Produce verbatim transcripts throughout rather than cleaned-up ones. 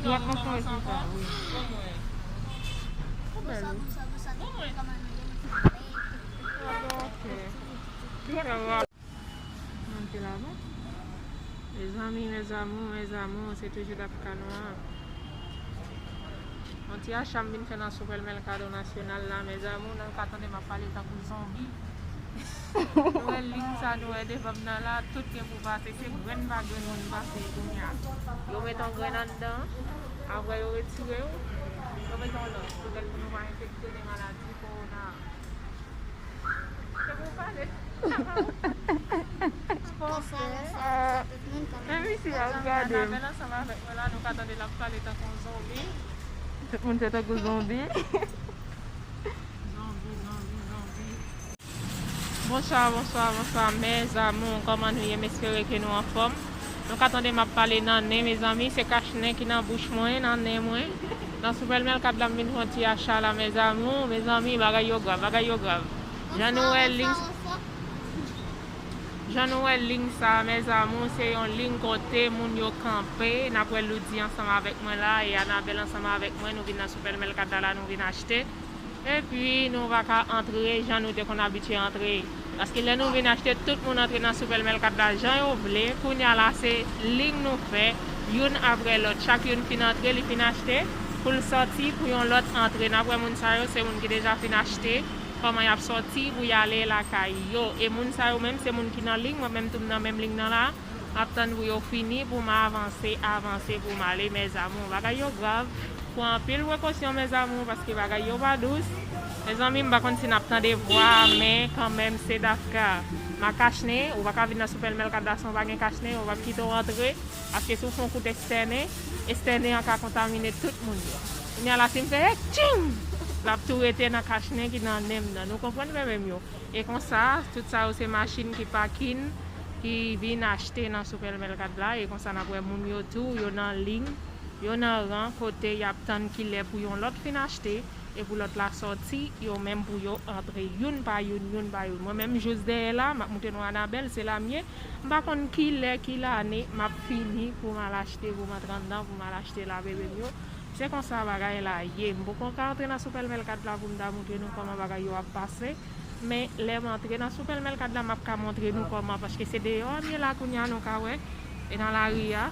Yo ap konstwi sou sa, wi. Bon, mwen. Bon, mwen. Ah, bon, ok. Monte la, bon. Mezanmi, mes amours, mes amours, se toujou Dafka nou an. Yon ti acha m vin fè nan Supermercado Nacional la, mes amours, nan ka tande m ap pale tankou zonbi. Nou wè ling sa, nou wè devan m nan la, tout gen pou pase, se grenn pa grenn moun pase kounye a. Yo met yon grenn anndan, apre yo retire w, yo met yon lòt, poutèt pou nou pa enfekte de maladi kowona. Se pou w pale. Bon, fè. Men misye ap gade m. Anabèl ansanm avèk mwen la, nou ka tande l ap pale tankou yon zonbi. Tout moun fè tankou zonbi. Zonbi, zonbi, zonbi. Bonswa, bonswa, bonswa, mes amours. Kòman nou ye? M espere ke nou anfòm. Nou ka tande m ap pale nan nen, mezanmi. Se kach nen ki nan bouch mwen, nan nen mwen. Nan Supermercado la, m vin fè yon ti acha la, mes amours. Mezanmi, bagay yo grav, bagay yo grav. Jan nou wè ling, jan nou wè ling sa, mes amours, se yon ling kote moun yo kanpe. N ap wè Loudy ansanm avèk mwen la, e Anabèl ansanm avèk mwen. Nou vin nan Supermercado la, nou vin achte. Epi nou pa ka antre jan nou te konn abitye antre. Paske lè nou vin achte, tout moun antre nan Supermercado la jan yo vle. Kounye a la, se ling nou fè, youn apre lòt. Chak youn fin antre, li fin achte, pou l sòti, pou yon lòt antre. N ap wè moun sa yo, se moun ki deja fin achte, kòman y ap sòti pou y ale lakay yo. E moun sa yo menm, se moun ki nan ling, mwen menm tou m nan menm ling nan la. M ap tann pou yo fini, pou m avanse, avanse, pou m ale, mes amours. Bagay yo grav. Pran anpil prekosyon, mes amours, paske bagay yo pa dous. Mezanmi, m pa konn si n ap tande vwa, men kanmenm, se Dafka. M a kach nen, ou pa ka vin nan Supermercado la san w pa gen kach nen, yo p ap kite w antre. Paske si w fè yon kout estène, estène an ka kontamine tout moun yo. Kounye a la, si m fè tching! L ap tou rete nan kach nen ki nan nen m nan. Nou konprann, bebe m yo? E konsa, tout sa yo se machin ki pakin, ki vin achte nan Supermercado la. E konsa n ap wè moun yo tou, yo nan ling, yo nan ran, kote y ap tann kilè pou yon lòt fin achte, e pou lòt la sòti, yo menm pou yo antre youn pa youn, youn pa youn. Mwen menm, jous dèyè la, m ap montre nou Anabèl, se la m ye. M pa konn kilè, ki lane, m ap fini pou m al achte, pou m antre anndan, pou m al achte la, bebe m yo. Se konsa bagay la ye. M poko ka antre nan Supermercado la pou m ta montre nou kòman bagay yo ap pase. Men lè m antre nan Supermercado la, m ap ka montre nou kòman, paske se deyò a m ye la kounye a, nou ka wè. E nan lari a.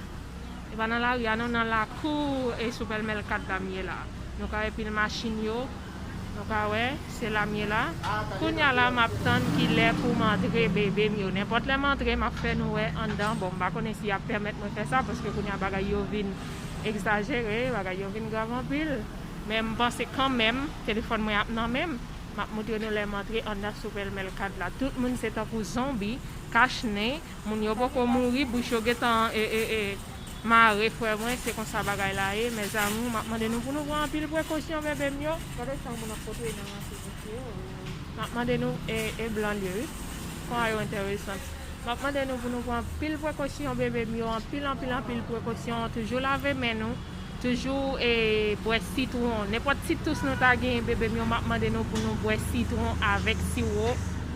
E pa nan lari a, non, nan lakou e Supermercado la m ye la. Nou ka wè pil machin yo. Nou ka wè, se la m ye la. Kounye a la, m ap tann kilè pou m antre, bebe m yo. Nenpòt lè m antre, m ap fè nou wè anndan. Bon, m pa konnen si y ap pèmèt mwen fè sa, paske kounye a bagay yo vin egzajere, bagay yo vin grav anpil. Men m panse kanmenm, telefòn mwen ap nan men m. M ap montre nou lè m antre anndan Supermercado la. Tout moun se tankou zonbi, kach nen, moun yo poko mouri, bouch yo gentan, e, e, e, mare, frè mwen, se konsa bagay la ye. Mes amours, m ap mande nou pou nou pran anpil prekosyon, bebe m yo. Gade sa moun ap pote nan ranse mesye yo. M ap mande nou, e, e blan l ye, wi. Kòman yo enteresan. M ap mande nou pou nou pran anpil prekosyon, bebe m yo, anpil, anpil, anpil prekosyon. Toujou lave men nou. Toujou, e, bwè sitwon. Nenpòt ti tous nou ta genyen, bebe m yo, m ap mande nou pou nou bwè sitwon avèk siwo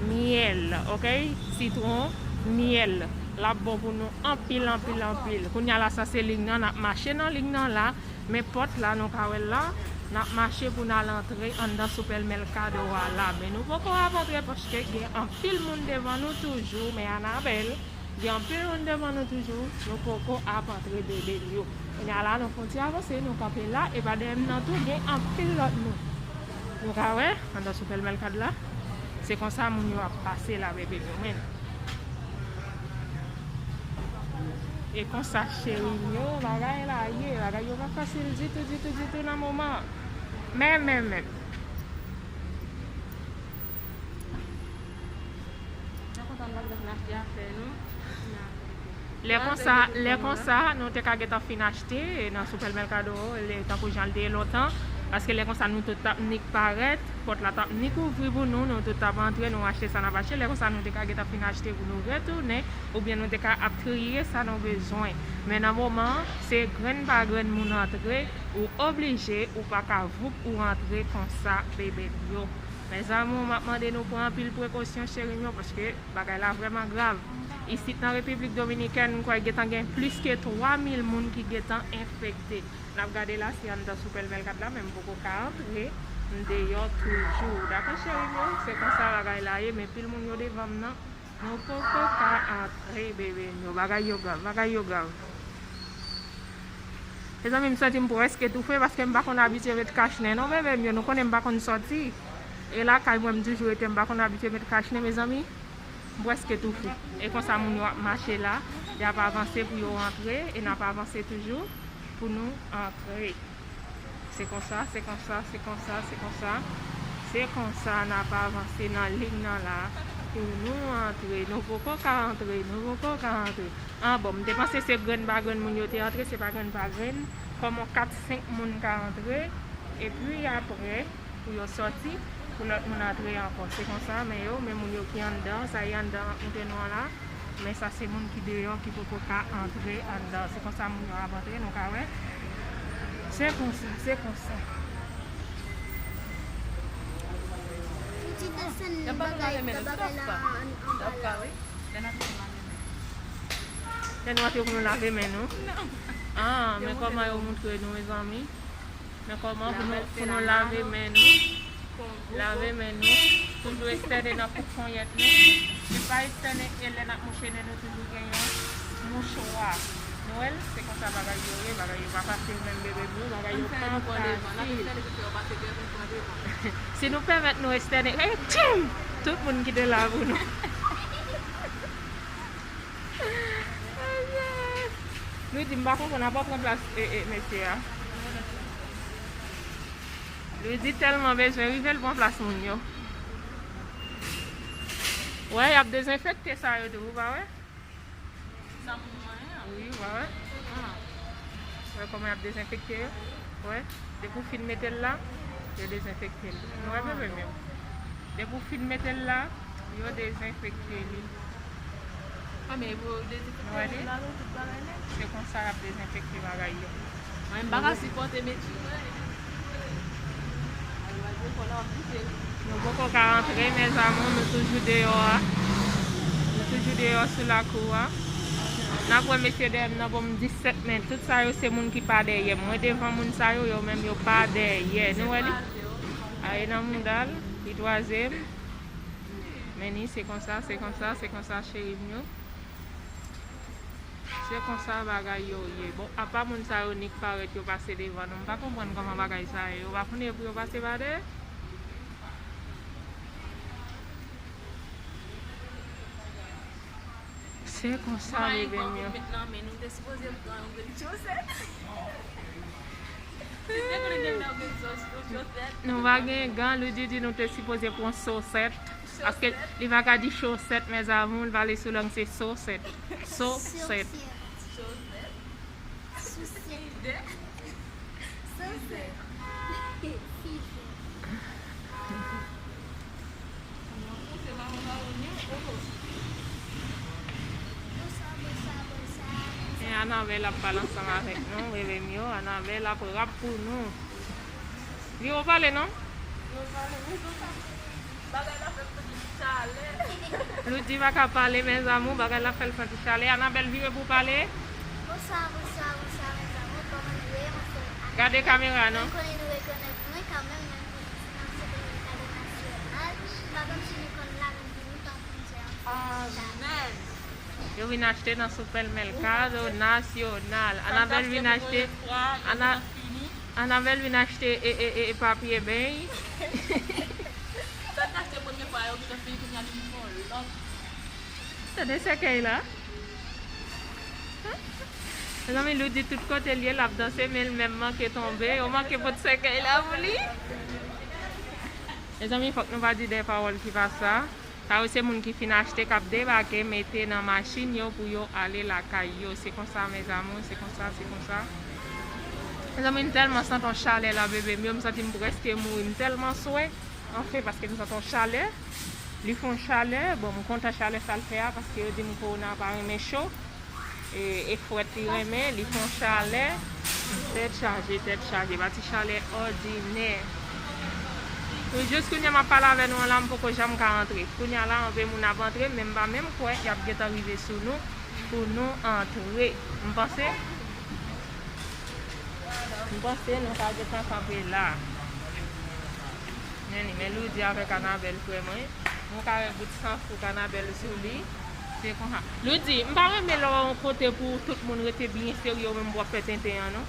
myèl, oke? Sitwon, myèl. L ap bon pou nou anpil, anpil, anpil. Kounye a la, sa se ling nan, n ap mache nan ling nan la. Men pòt la, nou ka wè l la, n ap mache pou n al antre anndan Supermercado a la. Men nou poko ap antre paske gen anpil moun devan nou toujou, men Anabèl, gen anpil moun devan nou toujou, nou poko ap antre bebe m yo. Kounye a la, nou fè yon ti avanse, nou kanpe la, epa dèyè m nan tou, gen anpil lòt moun. Nou ka wè, anndan Supermercado la, se konsa moun yo ap pase la, bebe m yo, men. E konsa, cheri m yo, bagay la ye, bagay yo pa fasil ditou, ditou, ditou nan moman an. Men, men, men. Lè konsa, lè konsa, nou te ka gentan fin achte nan Supermercado, lè, tankou jan l te ye lontan, paske lè konsa nou tout t ap nik parèt, pòt la t ap nik ouvri pou nou, nou tout t ap antre, nou achte sa n ap achte, lè konsa nou te ka gentan fin achte pou nou retounen, oubyen nou te ka ap triye sa nou bezwen. Men nan moman an, se grenn pa grenn moun antre, ou oblije, ou pa ka voup ou antre konsa, bebe m yo. Mes amours, m ap mande nou pran anpil prekosyon, cheri m yo, paske bagay la vrèman grav. Isit nan Repiblik Dominikèn, m kwè gentan gen plis ke twa mil moun ki gentan enfekte. N ap gade la, se anndan sou Pèlmèl kat la, men m poko ka antre. M deyò toujou. Dakò, cheri m yo? Se konsa bagay la ye, men pil moun yo devan m nan. Nou poko ka antre, bebe m yo. Bagay yo grav, bagay yo grav. Mezanmi, m santi m prèske toufe paske m pa konn abitye met kach nen non, bebe m yo. Nou konnen m pa konn sòti. E lakay mwen, m toujou rete, m pa konn abitye met kach nen, mezanmi. M prèske toufe. E konsa moun yo ap mache la, y ap avanse pou yo antre, e n ap avanse toujou pou nou antre. Se konsa, se konsa, se konsa, se konsa. Se konsa n ap avanse nan liy nan la pou nou antre. Nou poko ka antre, nou poko ka antre. An bon, m te panse se grenn pa grenn moun yo te antre, se pa grenn pa grenn. Kòman kat, senk moun ka antre, epi apre, pou yo sòti, pou lòt moun antre ankò. Se konsa, men yo, men moun yo ki anndan, sa y anndan ap montre nou an la. Men sa se moun ki deyò, ki poko ka antre anndan. Se konsa moun yo ap antre, nou ka wè. Se konsa, se konsa. Ti desann bagay, bagay la an, anba la. Lè nou antre pou nou lave men nou. Ah, men kòman yo montre nou, mezanmi. Men kòman pou nou, pou nou lave men nou. Lave men nou. Toujou estène nan kout ponyèt nou. E pa estène e lè n ap mouche nen nou toujou gen yon mouchwa. Nou wè l, se konsa bagay yo ye, bagay yo pa fasil menm, bebe m yo, bagay yo pa fasil. Si nou pèmèt nou estène, e tchim! Tout moun kite la pou nou. Lou di m pa konprann, ap pran plas e, e, mesye a. Lou di tèlman bezwen rive l pran plas moun yo. Wè, y ap dezenfekte sa yo tou, ou pa wè? Sa moun manyen an? Wi, ou pa wè? Ah. Wè kòman y ap dezenfekte yo? Wè, depi w fin mete l la, yo dezenfekte l. Nou wè, bebe m yo? Depi w fin mete l la, yo dezenfekte li. Ah, men yo dezenfekte li la, tout bagay nèt. Se konsa y ap dezenfekte bagay yo. Mwen, m pa ka sipòte metye. Nou poko ka antre, mes amours, nou toujou deyò a. Nou toujou deyò sou lakou a. N ap wè mesye dèyè m nan ban m disèt, men tout sa yo se moun ki pa dèyè m. Mwen devan moun sa yo, yo menm yo pa dèyè. Nou wè li? A, e nan mouda l, li twazyèm. Men ni, se konsa, se konsa, se konsa, cheri m yo. Se konsa bagay yo ye. Bon, apa moun sa yo nik parèt yo pase devan nou. M pa konprann kòman bagay sa ye. Yo pa konnen pou yo pase pa dèyè. Se konsa, bebe m yo. Nou pa gen gan, Lou di di nou te sipoze pran sosèt. Paske li pa ka di chosèt, mes amours, li pale sou lang, se sosèt. Sosèt. E Anabèl ap pale ansanm avèk nou, bebe m yo. Anabèl ap rap pou nou. Vire w pale non. Lou di pa ka pale, mes amours, bagay la fè l santi chalè. Anabèl, vire pou w pale. Bonswa, bonswa, bonswa, mes amours, kòman nou ye? Mwen se Anabèl. Gade kamera non. Mwen konnen nou rekonèt mwen kanmenm, menm si nou se Dominiken nasyonal. Pa konn si nou konn la, menm si nou pa konn se anfòm. Amèn. Yo vin achte nan Supermercado Nacional. Anabèl vin achte, Ana-, Anabèl vin achte e, e, e, e papye beny. Sa t achte premye fwa yo gentan fini, kounye a li vin fè yon lòt. Tande sèkèy la. Mezanmi, Lou di tout kote l ye, l ap danse, men l menm manke tonbe. Yo manke pot sèkèy la pou li. Mezanmi, fòk nou pa di de pawòl ki pa sa. Sa yo se moun ki fin achte, k ap debake, mete nan machin yo pou yo ale lakay yo. Se konsa, mes amours, se konsa, se konsa. Mezanmi, m tèlman santi yon chalè la, bebe m yo, m santi m prèske mouri. M tèlman swe. Anfen, paske m santi yon chalè. Li fè yon chalè. Bon, m kontan chalè sa l fè a, paske yo di m kowona pa renmen cho. E, e frèt li renmen, li fè yon chalè. Tèt chaje, tèt chaje. Pa ti chalè òdinè. Jis kounye a m ap pale avè nou an la, m poko janm ka antre. Kounye a la, anpe moun ap antre, men m pa menm kwè y ap gentan rive sou nou pou nou antre. M panse, m panse nou ka gentan kanpe la. Men li, men Loudy avèk Anabèl, frè mwen. Nou ka wè bout san fou k Anabèl sou li. Se konsa. Loudy, m pa renmen lè w yon kote pou tout moun rete byen serye, ou menm w ap fè tenten an, non.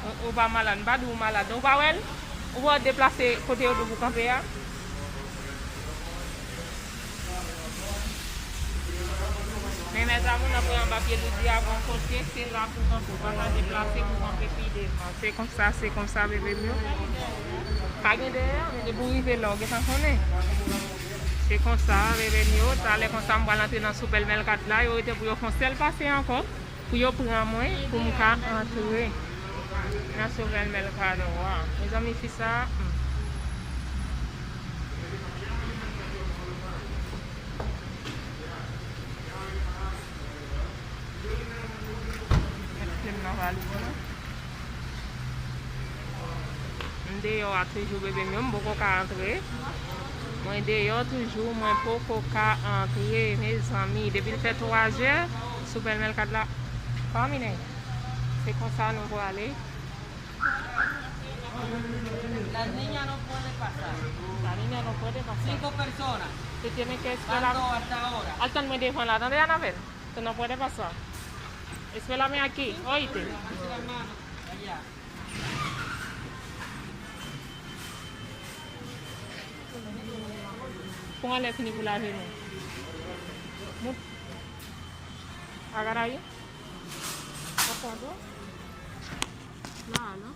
Ou, ou pa malad, m pa di w malad, non. Ou pa wè l? Ou wè w deplase kote yo di w pou kanpe a? Men, mèzami, n ap anba pye Loudy a gon kote, se la pou kanpe, ou pa ka deplase pou kanpe pi devan. Se konsa, se konsa, bebe m yo. Pa gen dèyè, men depi w rive la, ou gentan konnen. Se konsa, bebe m yo, talè konsa, m pral antre nan Super Mercado la, yo rete pou yo fè yon sèl pase ankò, pou yo pran mwen, pou m ka antre nan Super Mercado a. Mezanmi, fi sa, hmm. Mete m nan valiz mwen. M deyò a toujou, bebe m yo, m poko ka antre. Mwen deyò toujou, mwen poko ka antre, mezanmi. Depi l fè twa zè, Super Mercado la pa mine. Se konsa nou prale. La niña no puede pasar. La niña no puede pasar. Cinco personas. Se tiene que esperar. ¿Cuánto hasta ahora? Al tann mwen devan la, tande, Anabèl? Tú no puedes pasar. Espérame aquí, oíste. Allá. Pran lè fini pou lave men. Mwen. Agara yi. Akodo. La, non?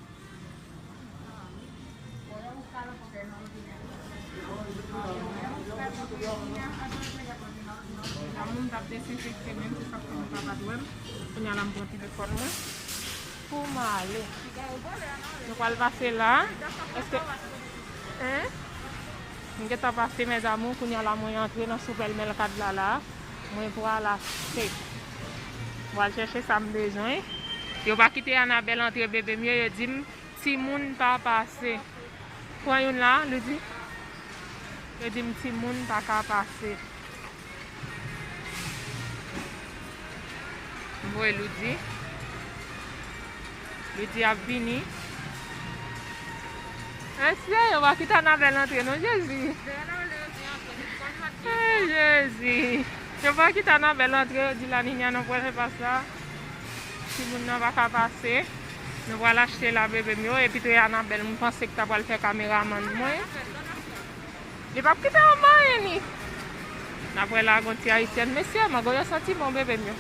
Moun t ap dezenfekte menm, se sa k fè nou pa pa t wè m. Kounye a la, m pran telefòn mwen pou m ale. Nou pral pase la. Èske, en? M gentan pase, mes amours. Kounye a la, mwen antre nan Super Mercado la, la. Mwen pral achte. Mwen pral chèche sa m bezwen. Yo pa kite Anabèl antre, bebe m yo. Yo di m timoun pa pase. Pran youn la, Loudy. Yo di m timoun pa ka pase. M voye Loudy. Loudy ap vini. Mesye, yo pa kite Anabèl antre non, Jezi. Hey, Jezi. Yo pa kite Anabèl antre, yo di la niña no puede pasar. Timoun nan pa ka pase. Nou pral achte la, bebe m yo. Epi tou, Anabèl, m panse ki ta pral fè kameramann mwen. Li p ap kite anba anyen, li. N ap wè la, gon ti ayisyèn. Mesye, mango yo santi bon, bebe m yo.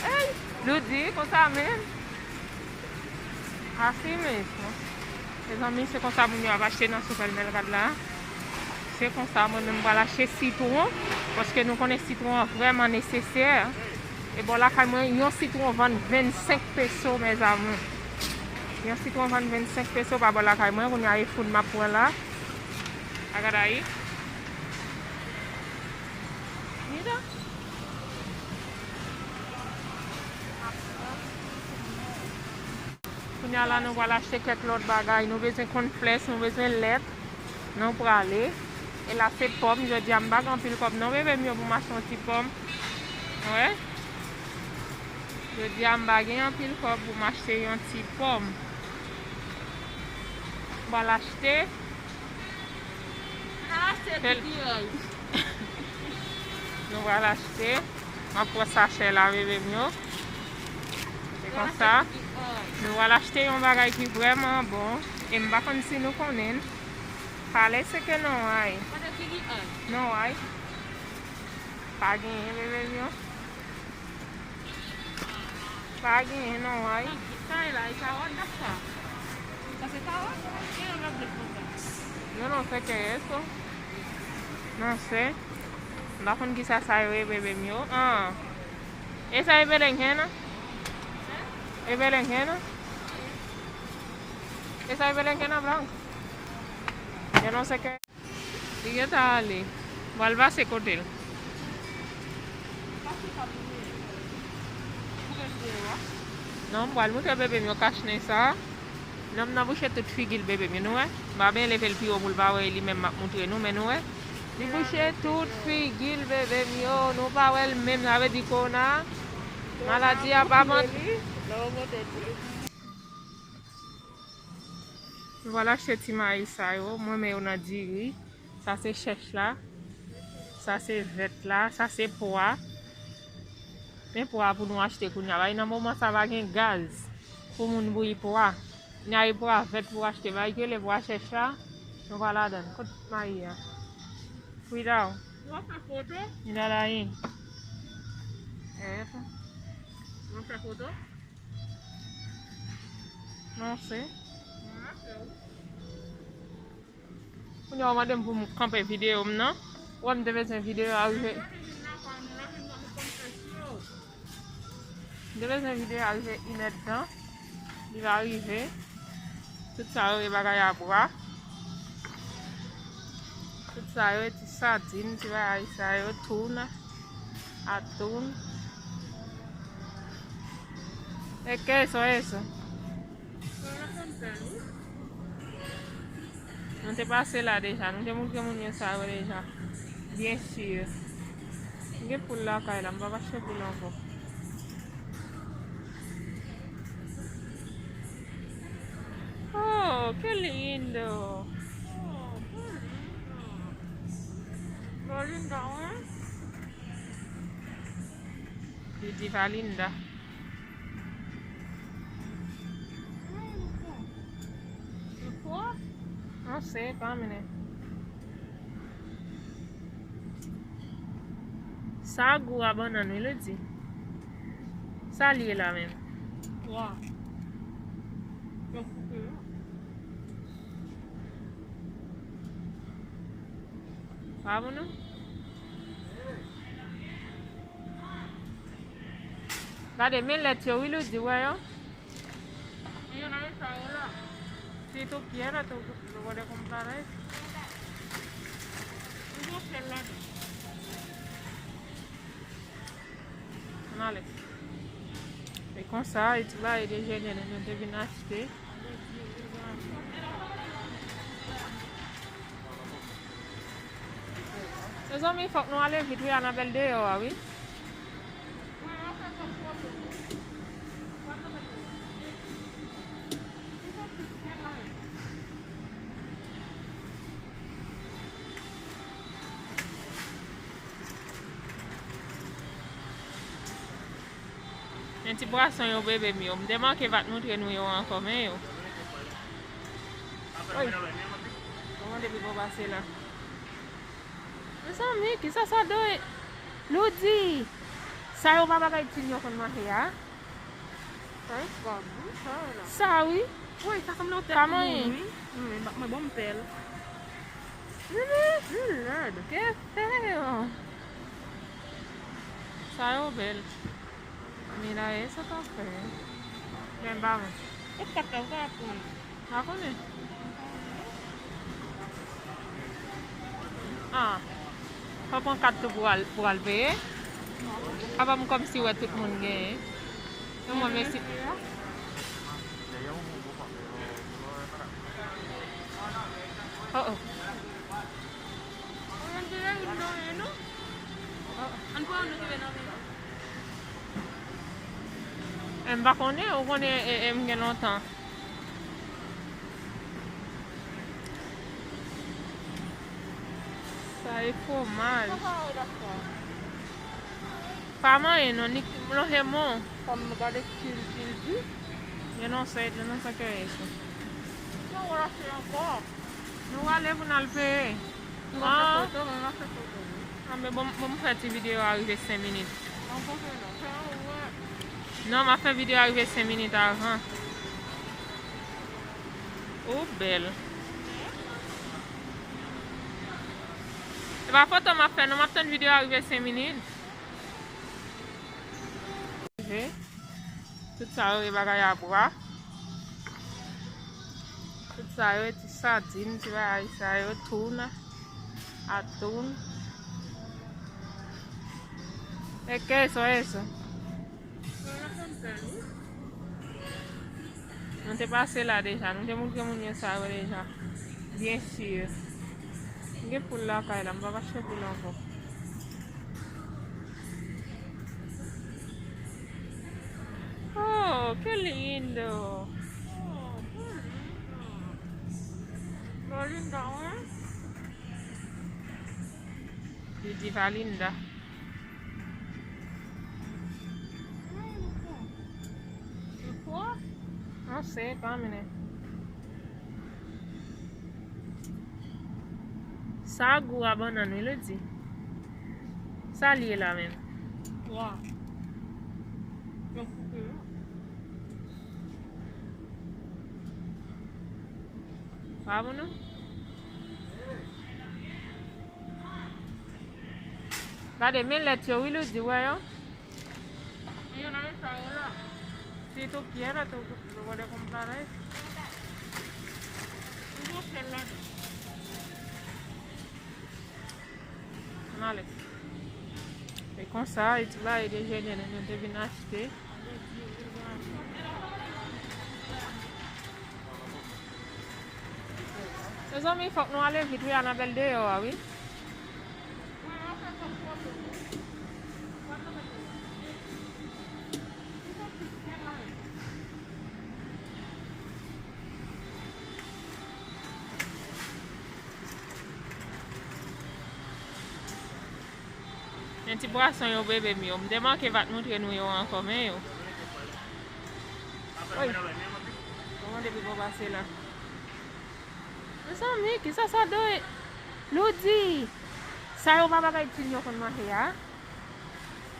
Ey, Loudy, konsa menm. Asi menm. Mezanmi, se konsa moun yo ap achte nan Super Mercado la. Se konsa, mwen menm, m pral achte sitwon, paske nou konnen sitwon an vrèman nesesè. E bò lakay mwen, yon sitwon vann vennsenk peso, mes amours. Yon sitwon vann vennsenk peso pa bò lakay mwen, kounye a e foud m ap pran la. Agadayi. Mira. Kounye a la, nou pral achte kèk lòt bagay. Nou bezwen kònflèks, nou bezwen lèt. Nou prale. E la, se pòm. Jodi a, m pa gen anpil kòb non, bebe m yo, pou m achte yon ti pòm. Wè. Jodi a, m pa gen anpil kòb pou m achte yon ti pòm. M pral achte. Al achte Kèl- Kiki Rice. Nou pral achte. M ap pran sachè la, bebe m yo. Se konsa. Nou pral achte yon bagay ki vrèman bon. E m pa konn si nou konnen l. Parece que no hay. No hay. Pa genyen, bebe m yo. Pa genyen non, ay. Sa e la, e kawòt, dat sa. Sa se kawòt? Gen yon lòt de pwodui. Yo no sé qué es eso. No sé. M pa konn kisa sa yo ye, bebe m yo. Ah. Esa es berenjena? Es berenjena? Esa es berenjena blanca. Yo no sé qué. Li gentan ale. M pral pase kote l. Non, m pral moutre bebe m yo kachnen sa. Nonm nan bouche tout figi l, bebe m yo, nou wè? M pa byen leve l pi wo pou l pa wè li menm, m ap moutre nou, men nou wè? Li bouche tout figi l, bebe m yo, nou pa wè l menm, sa vle di kowona, maladi a pa vant. Nou pral achte ti mayi sa yo, m renmen yo nan diri. Sa se chèch la. Sa se vèt la. Sa se pwa. Men pwa pou nou achte kounye a. Bay nan moman sa pa gen gaz pou moun bouyi pwa. N a pwa vèt pou achte. Bay rele pwa chèch la. Nou pa ladan. Kot mayi a? Frida. Ou ap fè foto? Ni la la yin. Eh, ou ap fè foto? Non, se. Mwen ap fè, wi. Kounye a w mande m pou m kanpe videyo m nan. Ou wè m te bezwen videyo a rive. M te bezwen videyo a rive inèdtan. Li pa rive. Tout sa yo e bagay a bwa. Tout sa yo e ti sadin, ti bagay sa yo, touna, atoun. E ke eso, eso. Nou te pase la deja, nou te moutre moun yo sa yo deja. Byen si. M gen poul lakay la, m p ap achte poul ankò. Oh, qué lindo! Oh, qué lindo! Lo lindo, eh? Li di pa linda. Non, se pa mene. Sa gou a bannann, wi, li di. Sa l ye la menm? Wa. Yo koupe yo. Pa bon, non? Gade, men lèt yo, wi, Ludi, wè yo? Yo nan eta yo la. Si tú quieres, tú, tú puedes comprar eso. Yo sèl la. Ann ale. E konsa, e ti bagay dejenere nou te vin achte. Mezanmi, fòk nou ale vit, wi, Anabèl deyò a, wi. Men ti bwason yo, bebe m yo. M te manke pa t moutre nou yo ankò, men yo. Oy. Kòman depi pou pase la? Mezanmi, kisa sa do e? Ludi! Sa yo pa bagay timoun yo konn manje a? Sa yo pa gou, sa yo la. Sa wi. Wi, sa sanble yon tèt moun, wi. Wi, mwen, mwen, bon, m pè l. Li lèd. Ke fè yo? Sa yo bèl. Mira eso café. Men ba mwen. E kat la, ou ka pran. Pa konnen. Ah. Fò pran kat tou pou al, pou al peye. Papa m kòmsi wè tout moun genyen. E mwen mesi. Oh, oh. Ann pran nou ki vin nan men. E m pa konnen, ou konnen, e, e m gen lontan. Sa e fwomaj. Pa manyen non, ni lonje mon. Kòm gade kilti di. Yo non se, yo non se ke eso. Yo wè la se ankò. Nou ale pou n al peye. Nou va fè foto, mwen va fè foto wi. Ah, men bon, bon, m fè ti videyo a rive senk minit. Non, pa fè non. Fè an wè. Non, m ap fè videyo a rive senk minit avan. Ou bèl. Se pa foto m ap fè non, m ap tann videyo a rive senk minit. Tout sa yo e bagay a bwa. Tout sa yo e ti sadin, ti bagay sa yo, touna, atoun. E ke eso, eso? Nou te pase la deja, nou te montre moun yo sa yo deja. Byen si. M gen poul lakay la, m p ap achte poul ankò. Oh, qué lindo. Oh, qué lindo. Lo lindo, eh? Li di Valinda. Non, se pa mene. Sa gou a bannann, wi, Lodi. Sa l ye la menm? Wa. Yo koupe yo. Pa bon, non? Gade, men lèt yo, wi, Lodi, wè yo? Yo nan eta yo la. Si tú quieres, tú, tú puedes comprar eso. Tú no se la. Ann ale. E konsa, e ti bagay dejene nou te vin achte. Mezanmi, fòk nou ale vit, wi, Anabèl deyò a, wi. Men ti pwason yo, bebe m yo. M te manke pa t montre nou yo ankò, men yo. Oy. Kòman depi bò pase la? Mezanmi, kisa sa do e? Lodi! Sa yo pa bagay timoun yo konn manje a?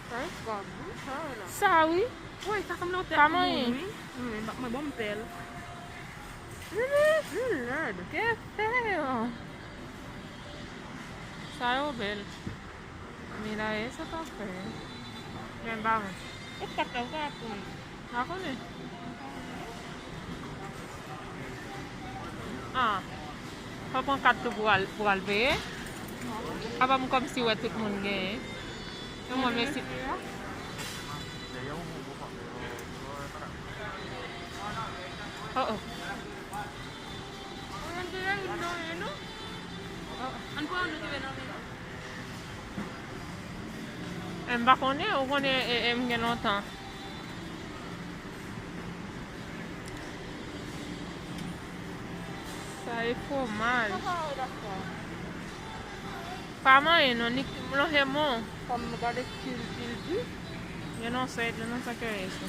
Sa yo gad, wi, sa yo la. Sa wi. Wi, sa sanble yon tèt moun, wi. Wi, mwen, mwen bon m pèl. Mimi! Li lèd. Ke fè yo? Sa yo bèl. Mira eso, café. Men ba mwen. E kat la, ou ka pran. Pa konnen. Ah. Fò pran kat tou pou al, pou al peye. Apa m kòmsi wè tout moun genyen. E mwen mesi. Oh, oh. Ann pran youn nou rive nan men nou. E m pa konnen, ou konnen e, e m gen lontan. Sa e fwomaj. Pa manyen non, ni lonje mon. Kòm gade kilti l di. Yo no sé, yo no sé qué es eso.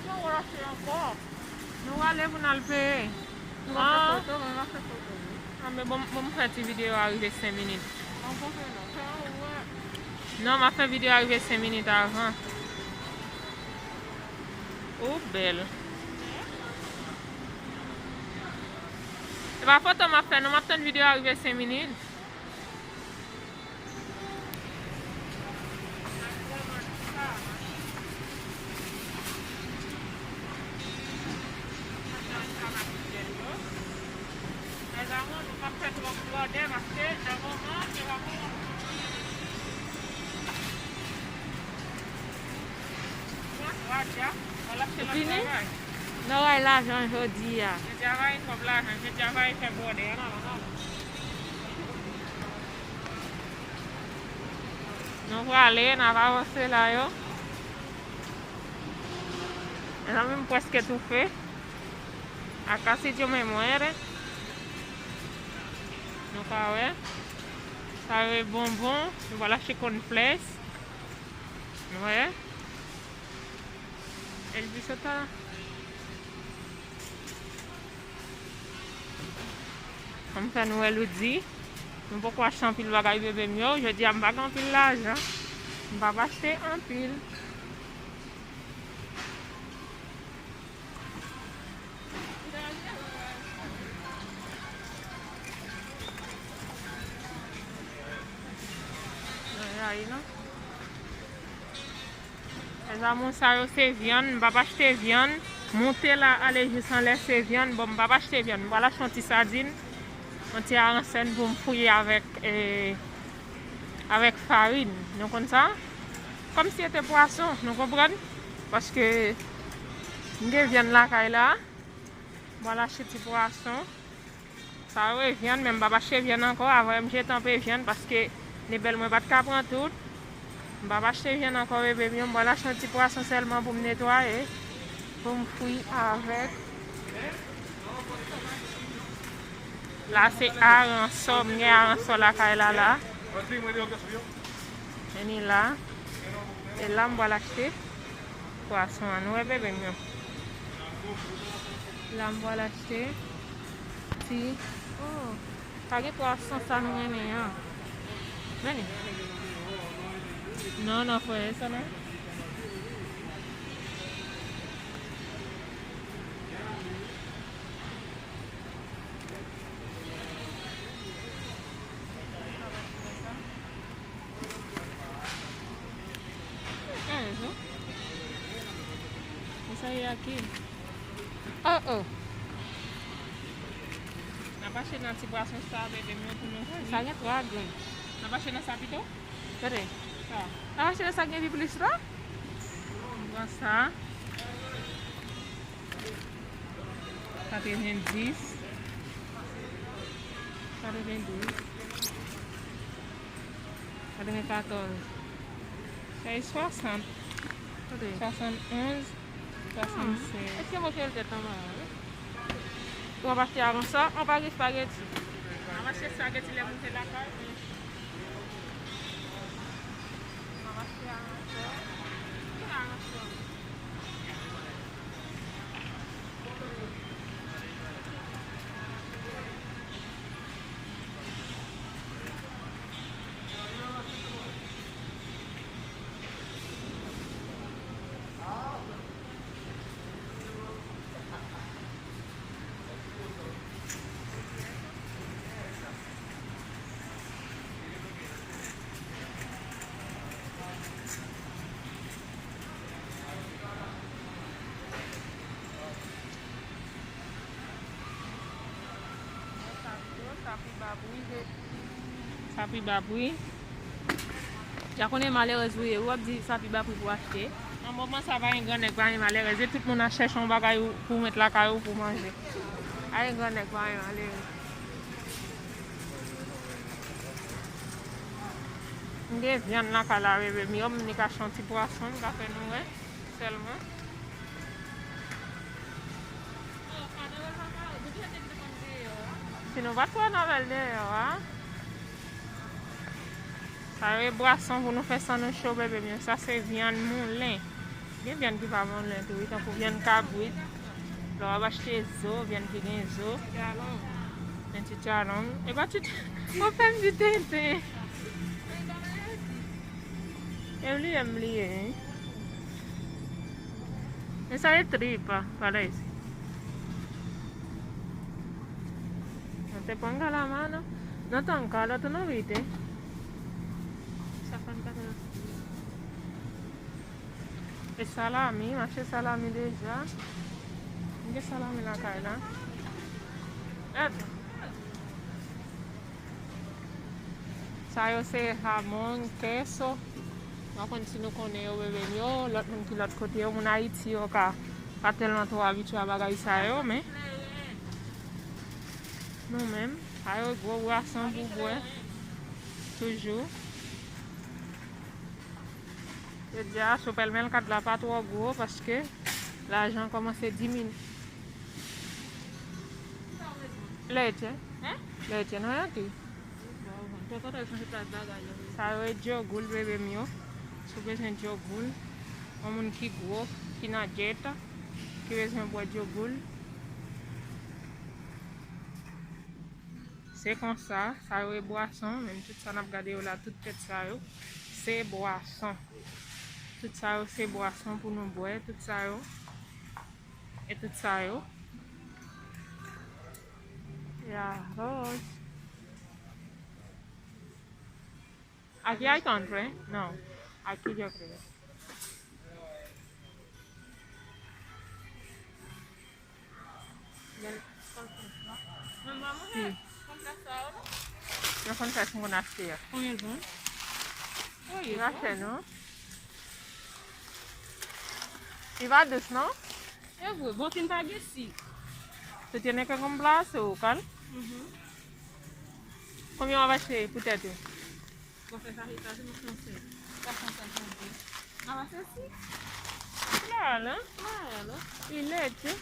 Yo, w achte ankò. Nou ale pou n al peye. Nou va fè foto, mwen va fè foto, wi. Ah, men bon, bon, m fè ti videyo a rive senk minit. Non, fè non, fè an wè. Non, m ap fè videyo a rive senk minit avan. Ou bèl. Se pa foto m ap fè, non, m ap tann videyo a rive senk minit. Ou fini? Nou bay lajan jodi a. Jodi a bay twòp lajan, jodi a bay fè bwòdè, an avan, an avan. Nou prale, n ap avanse la yo. Mezanmi, m prèske toufe. Acá sí yo me muere. Nou ka wè. Sa yo e bonbon. Nou pral achte cornflakes. Nou wè. Elvis ata. Kòm sa nou wè Lodi, nou poko achte anpil bagay bebe m yo. Jodi a m pa gen anpil lajan. M p ap achte anpil. Nan rayi non. Mezanmi, sa yo se vyann, m p ap achte vyann. Moute la ale jis anlè se vyann. Bon, m p ap achte vyann. M pral achte yon ti sadin, yon ti aransèn pou m fouye avèk, eh, avèk farin. Nou konn sa? Kòmsi se te pwason, nou konprann? Paske m gen vyann lakay la. M pral achte ti pwason. Sa yo e vyann, men m p ap achte vyann ankò. Avan m jete anpe vyann paske ni bèl mwen pa t ka pran tout. M p ap achte vyann ankò, bebe m yo. M pral achte yon ti pwason sèlman pou m netwaye, pou m fri avèk. La se aransò, m gen aransò lakay la la. Vini la. E la m pral achte pwason an. Nou wè, bebe m yo. La m pral achte ti, oh, pa gen pwason sa nou renmen an. Vini. Non, non, frè, e sa non. Sa ye aki? Oh, oh. N ap achte nan ti pwason sa, bebe m yo, pou nou fri. Sa gen twa grenn. N ap achte nan sa pito? Kote? Sa. N ap achte nan sa gen pi plis la? M pran sa. Katrevendis. Katrevendis. Katrevenkatòz. Sa e swasant. Kote? Swasannonz. Swasannsenk. Èske mwen fè l tèt anba a, wi? W ap achte avan sa, w ap achte espageti. M ap achte espageti lè m rive lakay. M ap achte avan sa. Ki avan sa? Sa pi bab wi, je. Sa pi bab wi. Ya konnen malerèz ou ye, w ap di sa pi bab wi pou achte. Nan moman sa, pa gen grannèg, pa gen malerèz. E tout moun ap chèche yon bagay ou, pou met lakay ou pou manje. Pa gen grannèg, pa gen malerèz. M gen vyann lakay la, bebe m yo, m nik achte yon ti pwason, m ka fè nou wè. Sèlman. Si nou pa t wè n avè l deyò a. Sa yo e bwason pou nou fè san nou cho, bebe m yo. Sa se vyann moulen. Gen vyann ki pa moulen tou, wi, tankou vyann kabrit. Lè w ap achte zo, vyann ki gen zo. Men chichalon. E pa chichalon. Ou fè m di tenten. E bliye m bliye, wi. E sa e trip, pa la isi. Nan te pran galamano. Nan tan ka, lòt ou nan vite. Sa fann ka. E salami, m achte salami deja. M gen salami lakay la. Èt. Sa yo se jamon, queso. M pa konn si nou konnen yo, bebe m yo. Lòt moun ki lòt kote yo, moun Ayiti yo ka pa tèlman twò abitye a bagay sa yo, men nou menm, sa yo gwo bwason pou bwè. Toujou. Jodi a, sou pèlmèl kat la pa twò gwo paske lajan kòmanse diminye. Leche. Leche, non, yon ti. Sa yo e djogoul, bebe m yo. Si w bezwen djogoul, yon moun ki gwo, ki nan dyèt, ki bezwen bwè djogoul. Se konsa, sa yo e bwason, menm tout sa n ap gade yo la, tout tèt sa yo, se bwason. Tout sa yo se bwason pou nou bwè, tout sa yo. E tout sa yo. E aròz. Aquí hay country? No. Aquí yo creo. Sí. Yo konn fè sou moun achte a. Konbyen zon? Li pa chè, non? Li pa dous, non? E vre, bon, fin pa gen sik. Tú tienes que comprar azúcar. Mhm. Konbyen w ap achte pou tèt ou? Bon, fè sa, fè sa, se nan fransè. Sa fransè, fransè. Nan fransè, si. Claro. Claro. Y leche.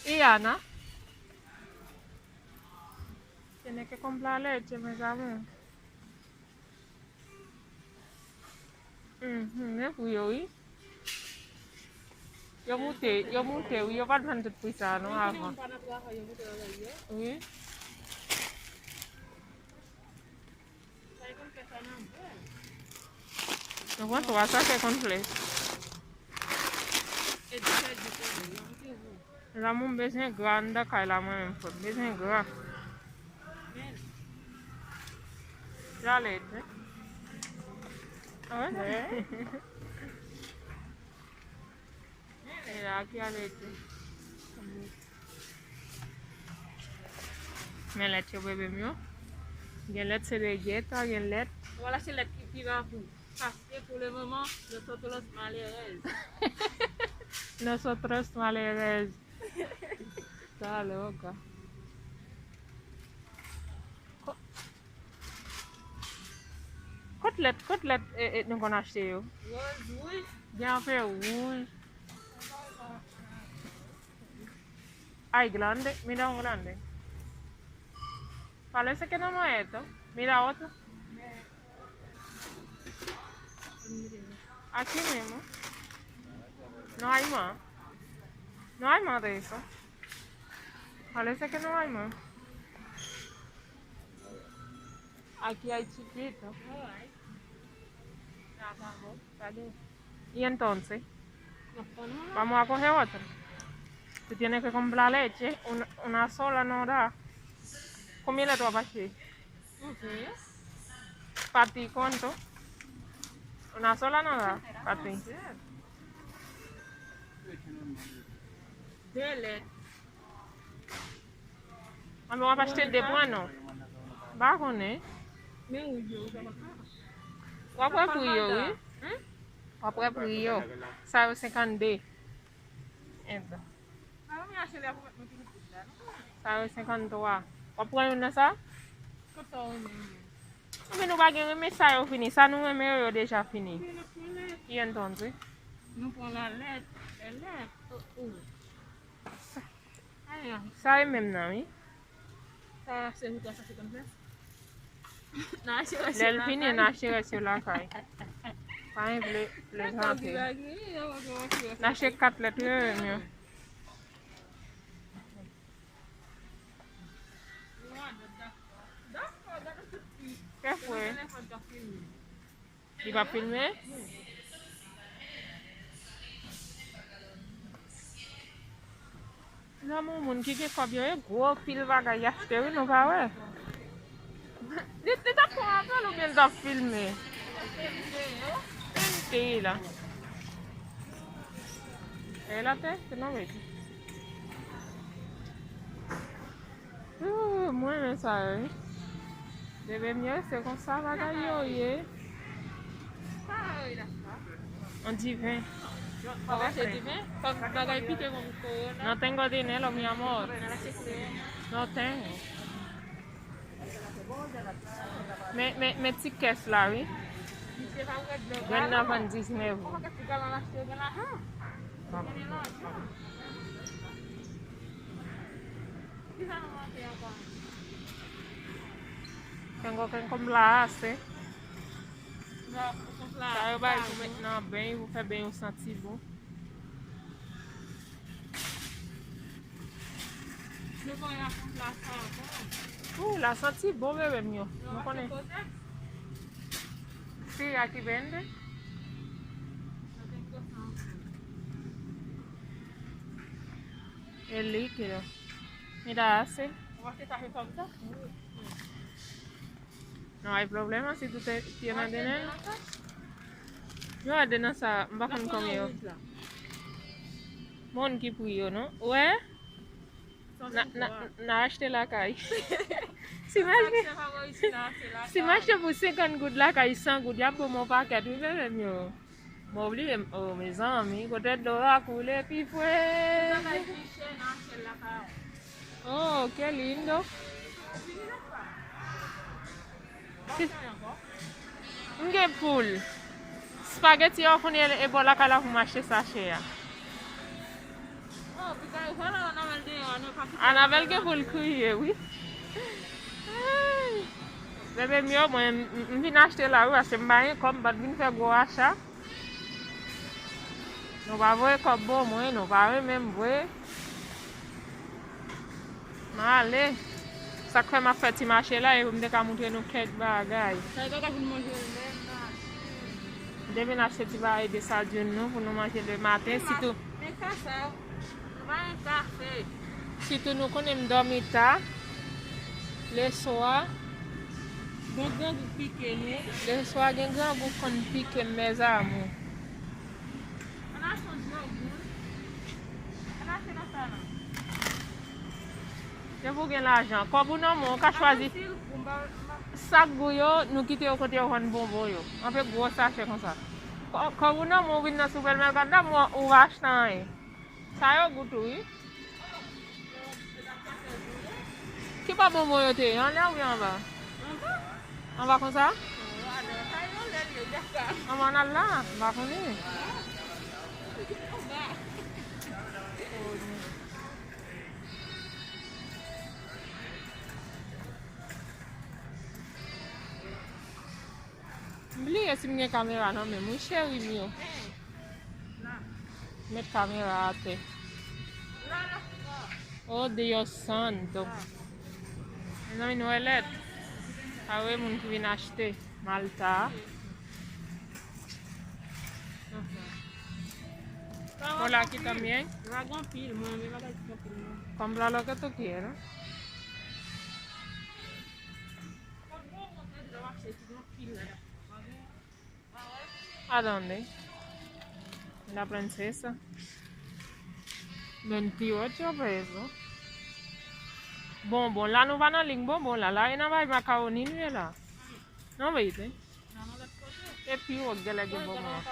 Y Ana. Tiene que comprar leche, mes amores. Mhm, men pou yo, wi. Yo moute, yo moute, wi, yo pa t vann tout pri sa a, non, avan. Wi. Yo pran twa sakè kònflè. Zanmi, m bezwen gra anndan kay la, mwen menm, frè m. M bezwen gra. Jalè, hein? Ah ouais? E la ki ale tou. Men lèt yo, bebe m yo. Gen lèt se de geta, gen lèt. Wala, se lèt ki pi rapid. Paske pou le moman, nosotros malerèz. Nosotros malerèz. Talè, oka. Ko-, kot lèt, kot lèt, e, e, nou konn achte yo? Wouj, wouj. Gen anpe wouj. Ay, grande, mira un grande. Parece que no lo he hecho. Mira otro. Aquí mismo. No hay más. No hay más de eso. Parece que no hay más. Aquí hay chiquito. Acabó. Y entonces, vamos a coger otro. Tú tienes que comprar leche, una, una sola no da. ¿Combien le tú vas a hacer? Para ti, ¿cuánto? Una sola no da para ti. De lèt. Anben, w ap achte de pwen, non? M pa konnen. Men wouj yo, w ap wè pri yo, wi. W ap wè pri yo. Sa yo senkannde. Enben. Sa yo senkanntwa. W ap pran youn nan sa? Anben, nou pa gen renmen sa yo fini. Sa nou renmen yo, yo deja fini. Y entonces. Nou pran la lèt, lèt. Sa e menm nan, wi. Sa se pou twa san senkannsenk. Lè l fini, n achte rès yo lakay. Pa gen vle, vle tante. N achte kat lèt, wi, wi, wi. Kè fwe. Li pa filme? Zanmi, moun ki gen kòb yo, e gwo pil bagay y achte, wi, nou pa wè. Li, li t ap pran apèl oubyen li t ap filme? Li te ye la. E la te, se nan vezi. Ooh, mwen renmen sa yo, wi. Bebe m yo, se konsa bagay yo ye. On diven. Bagay pite kon korona. No tengo dinero, mi amor. No tengo. Men, men, men ti kès la, wi. Grenn nan vann diznèf goud. Tengo que comprar ase. Sa yo bay pou met nan beny, pou fè beny ou santi bon. Ooh, la santi bon, bebe m yo. Nou konnen. Sí, aquí vende. Es líquido. Mira, hace. No hay problema si tú te tienes dinero. Yo, adenan sa, m pa konn konbyen yo. Moun ki pri yo, non? Wè? Na, na, na achte lakay. Si m achte, si m achte pou senkant goud lakay, san goud, y ap ban m yon pakèt, wi, bebe m yo. Mwen obliye m, oh, mezanmi, kote dlo a koule pi fre. Oh, qué lindo. M gen poul. Spaghetti yo konn e bò lakay la pou m achte sachè a. Anabèl gen pou l kriye, wi. Bebe m yo, mwen, m, m vin achte la, wi, paske m pa gen kòb, m pa t vin fè gwo acha. Nou pa voye kòb ban mwen, nou pa renmen m vre. M ale. Sa k fè m ap fè ti mache la, e pou m te ka montre nou kèk bagay. Sa e bagay pou nou manje lè maten. M te vin achte ti bagay de sadin nou pou nou manje lè maten, sitou. Men ka sa, nou pa gen kafe. Sitou nou konnen m dòmi ta. Leswa. Gen grangou k pike nou. Leswa gen grangou k konn pike m, mes amours. Ann achte yon dlo gou. Ann achte nan sa la. Se pou gen lajan. Kòb ou nan men w, ou ka chwazi. Sak gou yo, nou kite yo kote yo vann bonbon yo. Anpe gwo sachè konsa. Kò-, kòb ou nan men w, ou vin nan sipèmèkati la, men w pa achte anyen. Sa yo gou tou, wi. Ki bò bonbon yo te ye? Anlè oubyen anba? Anba. Anba konsa? Anba nan la, m pa konnen. M bliye si m gen kamera nan men m, wi, cheri m yo. Met kamera atè. Oh, Dios santo. Mezanmi, nou wè lèt. Sa yo e moun ki vin achte Malta. Hola, aquí también. Yo pa gen anpil, mwen renmen bagay ki gen anpil, non. Compra lo que tú quieras. Kòm bon, mwen te di lè w achte ki gen anpil la. Adonde? La princesa. Veintiocho pesos. Bonbon, la nou pa nan liy bonbon la. La e nan bay makawoni nou ye la. Non, verite? E pi wo k genlè gen bonbon an.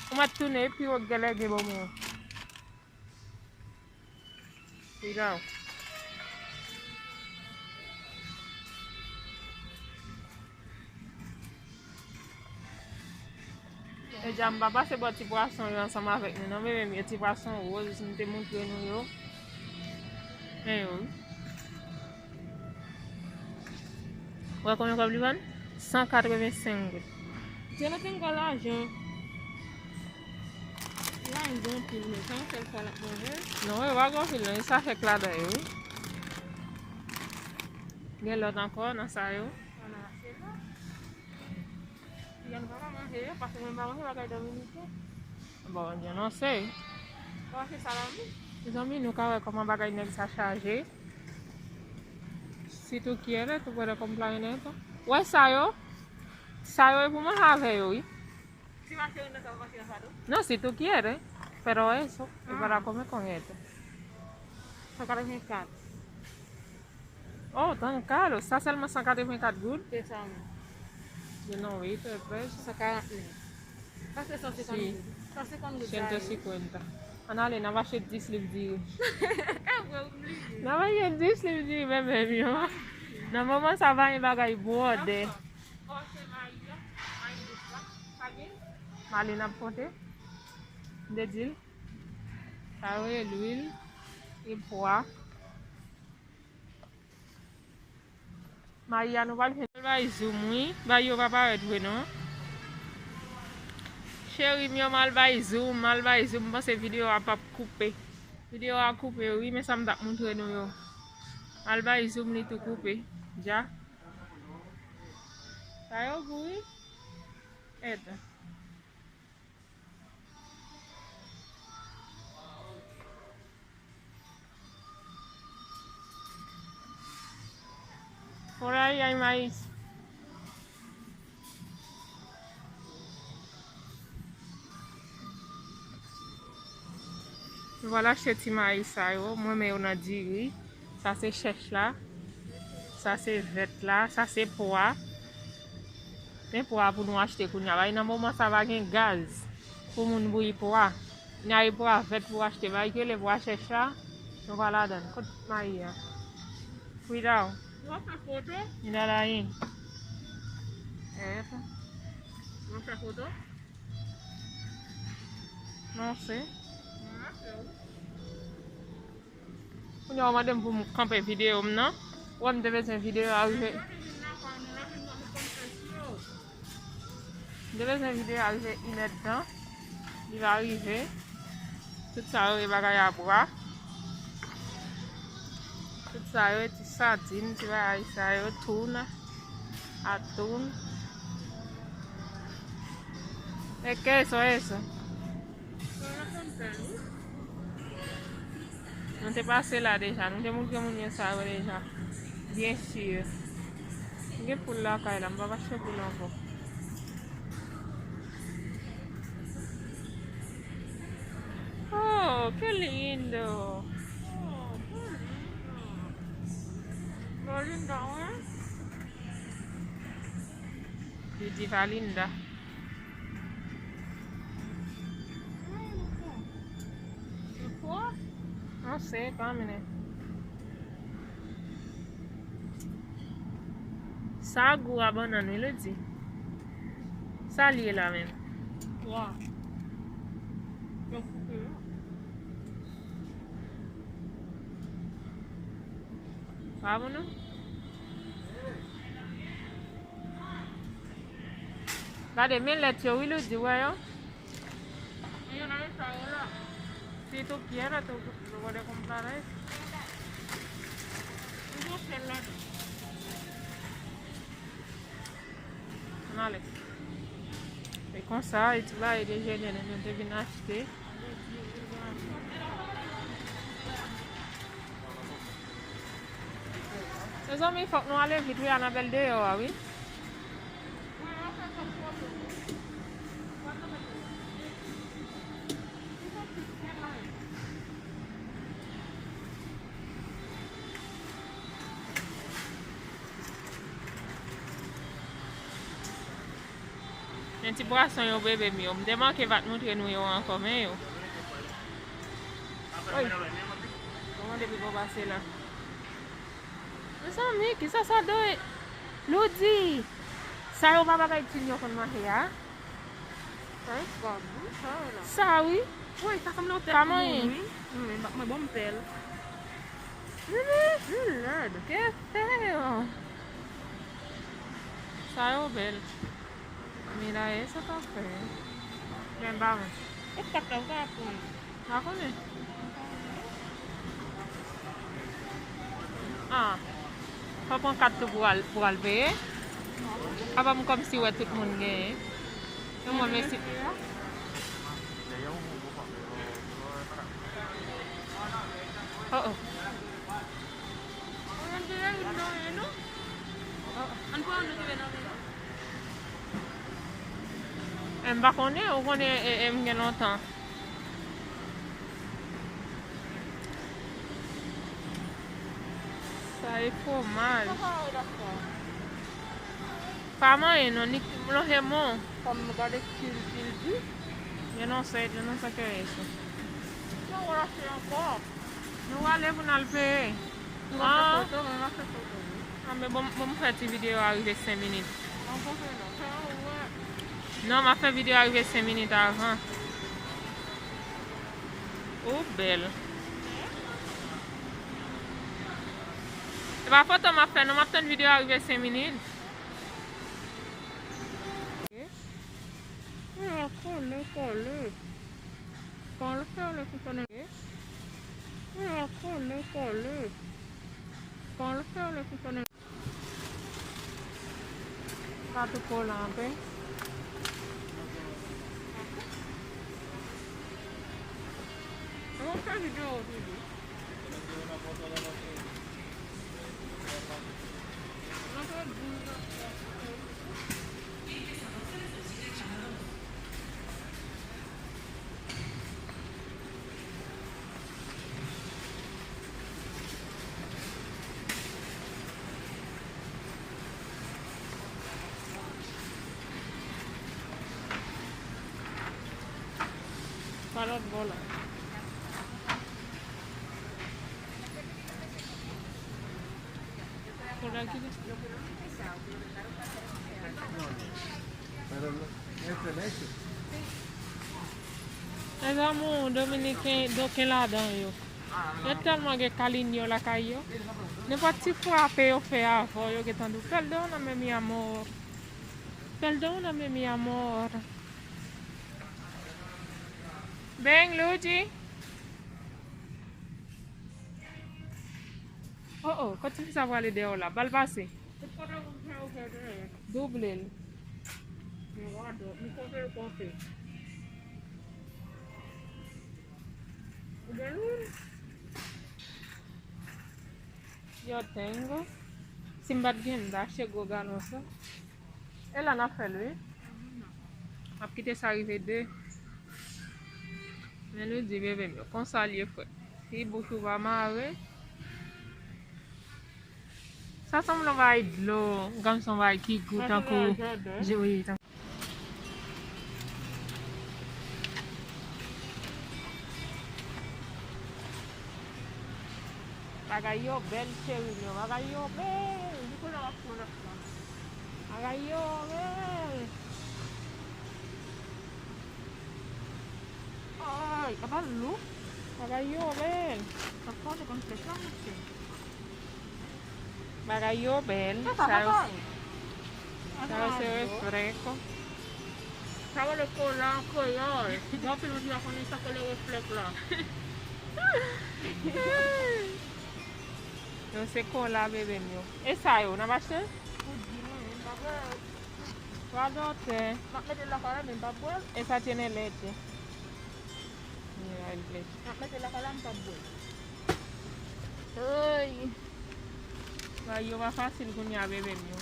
Ou mèt tounen, e pi wo k genlè gen bonbon an. Piga w. E dja m pa pase bò ti pwason yo ansanm avèk nou, non, bebe m yo, ti pwason woz, m te montre nou yo. Men yo, wi. Ou wè konbyen kòb li vann? San katrevensenk goud. Jonathan gen lajan. Li pa gen anpil, men sa yon sèl fwa l ap manje. Non, yo pa gen anpil, non. E sa fèk ladan yo, wi. Gen lòt ankò nan sa yo. Ann achte lòt. Piga nou pa ka manje yo, paske mwen pa manje bagay dominiken. Bon, Bondye, non, se. Bon, se salami. Mezanmi, nou ka wè kòman bagay nèg sa chaje. Si tú quieres, tú puedes comprar en esto. Wè sa yo? Sa yo e pou manje avè yo, wi. Si mache nan sa, mache nan sa tou? Non, si tú quieres, pero eso, es para comer con esto. San katrevenkat. Oh, tan kado. Sa sèlman san katrevenkat goud? Se sa menm. Yo non, wi, te prèch. San karant mil. Sa se san senkant goud. San senkant goud sa ye. Siento cincuenta. Ann ale, n ap achte dis liv diri. E vre, ou bliye. N ap achte dis liv diri, men menm yo. Nan moman sa, pa gen bagay bwòdè. Ankò. Oh, se mayi a. Mayi dous la. Pa gen? M ale, n ap konte. M te di l. Sa yo ye lwil e pwa. Mayi a nou pral fè. Al bay zoom, wi. Bay yo pa parèt vre, non. Cheri m yo, m al bay zoom, m al bay zoom. M panse videyo a p ap koupe. Videyo a koupe, wi, men sa m t ap montre nou yo. M al bay zoom, li tou koupe. Dja. Sa yo gou, wi. Etan. Por ahí hay maíz. Nou pral achte ti mayi sa yo, mwen men yo nan diri. Sa se chèch la. Sa se vèt la. Sa se pwa. Men pwa pou nou achte kounye a. Bay nan moman sa pa gen gaz. Pou moun bouyi pwa. N a ye pwa vèt pou achte. Bay kele pwa chèch la. Nou pa ladann. Kot mayi a? Frida w. Ou ap fè foto? Li la la yen. Epa. Ou ap fè foto? Non, se. Mwen ap fè w. Kounye a w mande m pou m kanpe videyo m nan. Ou wè m te bezwen videyo a rive. M te bezwen videyo a rive inèdtan. Li va rive. Tout sa yo e bagay a bwa. Tout sa yo e ti sadin, ti bagay sa yo, touna, atoun. E ke eso, eso? Nou te pase la deja, nou te moutre moun yo sa yo deja. Byen si. M gen poul lakay la, m p ap achte poul ankò. Oh, qué lindo. Oh, qué lindo. Lo lindo, eh? Li di Valinda. Non, se pa mene. Sa gou a bannann, wi, Lodi. Sa l ye la menm? Wa. Yo koupe yo. Pa bon, non? Gade, men lèt yo, wi, Lodi, wè yo? Yo nan eta yo la. Si tú quieres, tú, tú puedes comprar eso. Yo sèl la. Ann ale. E konsa, e ti bagay dejene nou te vin achte. Mezanmi, fòk nou ale vit, wi, Anabèl deyò a, wi. Men ti pwason yo, bebe m yo. M te manke pa t moutre nou yo ankò, men yo. Oy. Kòman depi bò pase la? Mezanmi, kisa sa do e? Lodi! Sa yo pa bagay timoun yo konn manje a? Sa yo fwa, wi, sa yo la. Sa, wi. Wi, sa sanble yon tèt moun, wi. Wi, mwen, mwen, bon, m pè l. Wi, wi, wi, lèd. Ke fè yo? Sa yo bèl. Mira eso café. Men ba mwen. E kat la, ou ka pran. Pa konnen. Ah. Fò pran kat tou pou al, pou al peye. Apa m kòmsi wè tout moun genyen. Men mwen mesi. Oh, oh. Ann pran nou rive nan men. E, m pa konnen, ou konnen, e, e, m gen lontan. Sa e fwomaj. Sa pa wè dakò. Pa manyen non, ni lonje mon. Kòm nou gade kilti di. Yo non sé, yo non sé ke eso. Yo wè la se ankò. Nou ale pou n al peye. Nou va fè foto, mwen va fè foto, wi. Ah, men bon, bon, m fè ti videyo a rive senk minit. Non, pa fè non. Fè an wè. Non, m ap fè videyo a rive senk minit avan. Ou bèl. Se pa foto m ap fè, non, m ap tann videyo a rive senk minit. Kole, kole. Kole, kole, kole. Kole, kole. Kole, kole, kole. Sa tou kolan anpil. Mwen fè videyo toujou. Lòt bò la. Kote ki Mezanmi, dominiken, doken ladan yo. Yo tèlman gen kalinyo lakay yo. Nenpòt ti frape yo fè avè w, yo gentan di w, "Perdóname, mi amor. Perdóname, mi amor." Bang, Luigi. Oh, oh, kot tifi sa prale dèyè w la? Ba l pase. Double l. Yo tengo. Si m pa t gen, m ta achte gwo galon sa. E la n ap fè l, wi. M ap kite sa rive de. Men nou di bebe m yo, konsa l ye, frè. Si bouch ou pa mare. Sa sanble yon bagay dlo, kòm se yon bagay ki gou tankou. Je, wi, tankou. Bagay yo bèl, cheri m yo. Bagay yo bèl. Di koulè w ap pran lòt la. Bagay yo bèl. Ay, apa lou. Bagay yo bèl. Sa fò te konn fè sa, mesye. Bagay yo bèl. Sa yo, sa yo se refreko. Sa rele kola an kreyòl. Gen anpil moun ki pa konnen sa k rele reflèk la. Yo se kola, bebe m yo. E sa yo, n ap achte? Ou di mwen, m pa bwè. Radòtè. M ap mete l lakay la, men m pa bwè. Esa tiene leche. Mira el leche. M ap mete l lakay la, m p ap bwè. Oy. Bagay yo pa fasil kounye a, bebe m yo.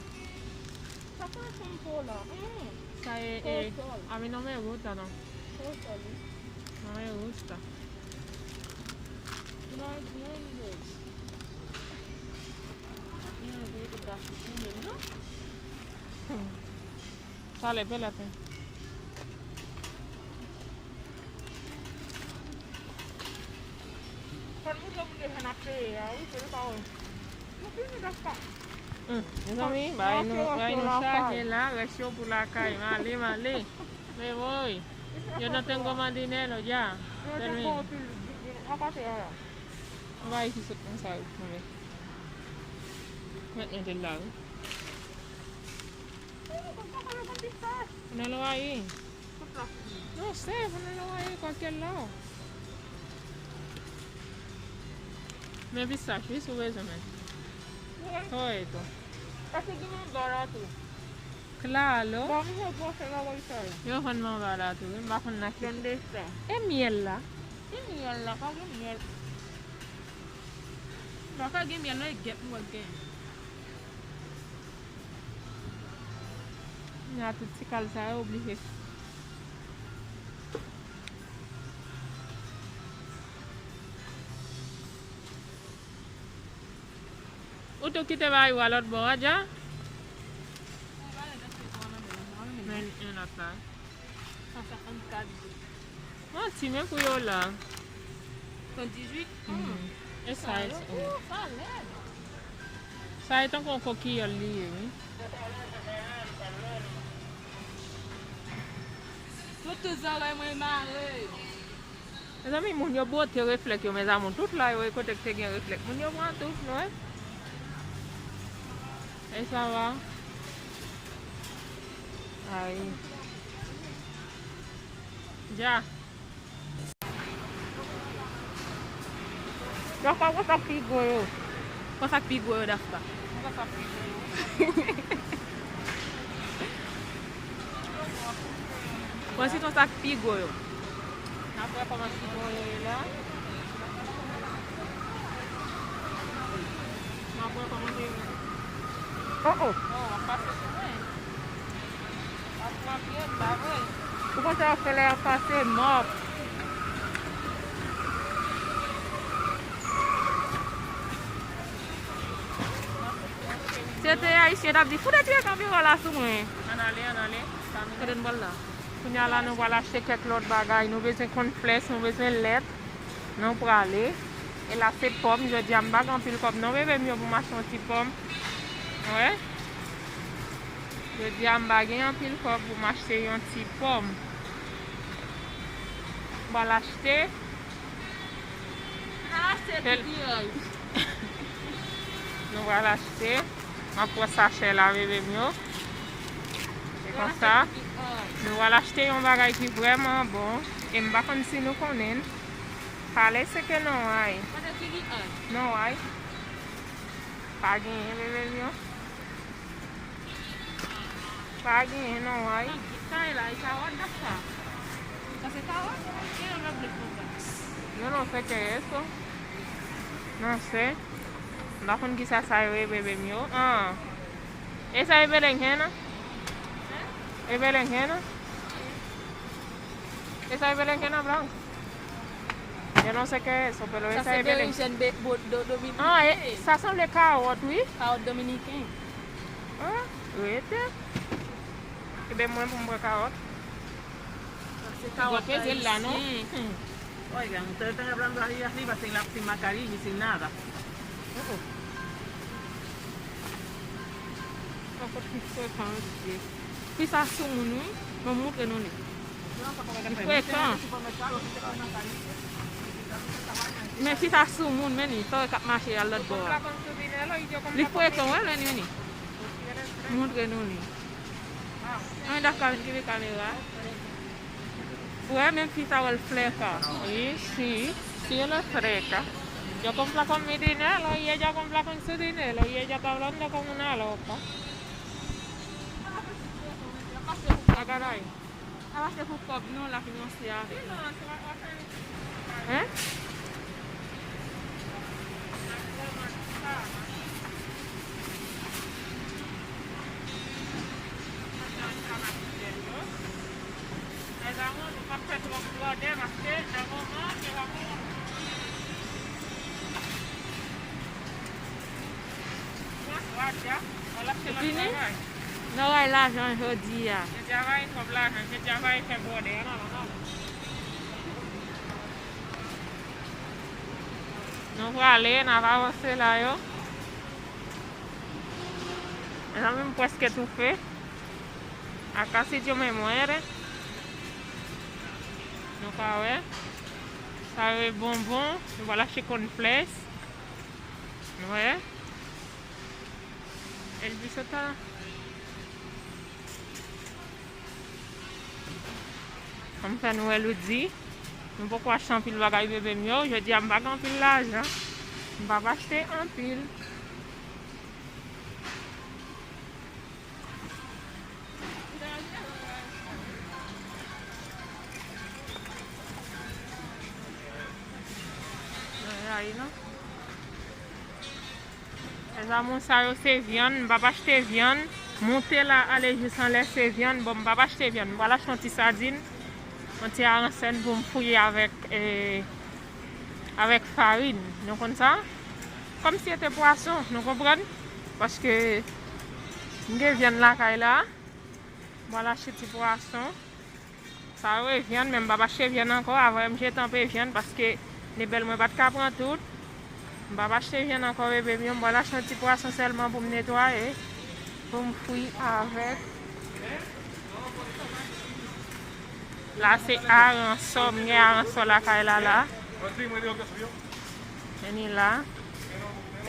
Sa pa sanm po la. Mm. Sa e, e, a mí no me gusta, no. Kòsòl, wi. No me gusta. Mwen di anyen. Mwen di tout la figi menm, non? Hmm. Talè, pè lapen. Fò n montre moun yo jan n ap peye a, wi, se nou pa wè. Nou fini dòk pa. Hmm, mezanmi, bagay nou, bagay nou chaje la, rès yo pou lakay. M ale, m ale. Me voy. Yo no tengo más dinero ya. Yo te bon anpil, anpil, anpil, anpil. Anba ki sot konsa yo foumen. Mèt mete l la, wi. Ponerlo ahí. No sé, ponerlo ahí, cualquier lado. Men pistach, wi, si w bezwen, men. Wi. Todo esto. Èske gen manba la tou? Claro. Bon, mwen se gwo fè la wè sa yo. Yo vann manba la tou, wi, m pa konn nan ki. Donde está? E myèl la? E myèl la, pa gen myèl. Non, pa gen myèl, non, e gèp mwen wè k genyen. Nan tout ti kal sa yo, oblije. Ou tou kite bagay ou a lòt bò a, dja? Men, men lòt la. San senkannkat goud. Manti, men kou yo la. San dizuit? Mhm. E sa, sa yo, e sa. Ou, sa lèd. Sa e tankou yon kokiyòl li ye, wi. Tout, tout zòrèy mwen mare. Mezanmi, moun yo bwote reflèk yo, mes amours. Tout la yo e kote k te gen reflèk. Moun yo pran tout, nou wè. E sa va? Ay. Dja. Dafka, konsa pi gwo yo. Konsa pi gwo yo, Dafka. Konsa pi gwo yo. Bon, se konsa pi gwo yo. N ap wè kòman pi gwo yo ye la. N ap wè kòman se. Oh, oh. Oh, w ap pase sou mwen. W ap pran pye m, pa vre? Ou konn sa w ap fè lè y ap pase mòp. Si yo te ayisyen, t ap di, "Fout de tire kanbiran la sou mwen." Ann ale, ann ale. Kote n pral la? Kounye a la, nou pral achte kèk lòt bagay. Nou bezwen kònflèks, nou bezwen lèt. Nou prale. E la, se pòm. Jodi a, m pa gen anpil kòb non, bebe m yo, pou m achte yon ti pòm. Wè. Jodi a, m pa gen anpil kòb pou m achte yon ti pòm. M pral achte. Al achte Kel- ti piraj. Nou pral achte. M ap pran sachè la, bebe m yo. Se konsa. Nou pral achte yon bagay ki vrèman bon. E m pa konn si nou konnen l. Pale se ke non ay. Kote ki li an? Non ay. Pa genyen, bebe m yo. Pa genyen non ay. Sa e la, e kawòt dakò. Sa se kawòt? Ki nan vle konsa? Yo non, se ke eso. Non, se. M pa konn kisa sa yo ye, bebe m yo. Ah. E sa e belenken, non? E belenken, non? E sa e belenken, non, blan? Yo non, se ke eso, pero e sa e belenken. Sa se berenjèn be- bo- do- dominiken. Ah, e, sa sanble kawòt, wi. Kawòt dominiken. Ah, rete. Ebe mwen pou m pran kawòt. Sa se kawòt ayisyen. Oigan, ustedes están hablando ahí arriba sin la, sin mascarilla y sin nada. Fi sa soumoun wi. Mwen moutre nou li. Li frekan. Men fi sa soumoun, men li, sa k ap mache al lòt bò a. Li frekan, wè, men li vini. Moutre nou li. Mwen dakò vin kite kamera. Wè, men fi sa wè l frekan. Wi, si, si l frekan. Yo compra con mi dinero y ella compra con su dinero y ella está hablando con una loca. Agad ay. Sa pa se pou kòb non, l ap finanse avèk nou. Hein? Fini? Nou bay lajan jodi a. Jodi a bay twòp lajan, jodi a bay fè bwòdè, non, non, non. Nou prale, n ap avanse la yo. Mezanmi, m prèske toufe. Acá sí yo me muere. Nou ka wè. Sa yo e bonbon. Nou pral achte kònflèks. Nou wè. Elvis ata. Kòm fè nou wè Loudi, nou poko achte anpil bagay bebe m yo. Jodi a m pa gen anpil lajan. M p ap achte anpil. Ay, ay, non. Lèzamou, sa yo se vyann, m p ap achte vyann. Moute la ale jis anlè se vyann. Bon, m p ap achte vyann. M pral achte yon ti sadin, yon ti aransèn pou m fouye avèk, eh, avèk farin. Nou konn sa? Kòmsi se te pwason, nou konprann? Paske m gen vyann lakay la. M pral achte ti pwason. Sa yo e vyann, men m p ap achte vyann ankò. Avan m jete anpe vyann paske nebèl mwen pa t ka pran tout. M p ap achte vyann ankò, bebe m yo. M pral achte yon ti pwason sèlman pou m netwaye, pou m fri avèk. La, se aransò. M gen aransò lakay la, la. Vini la.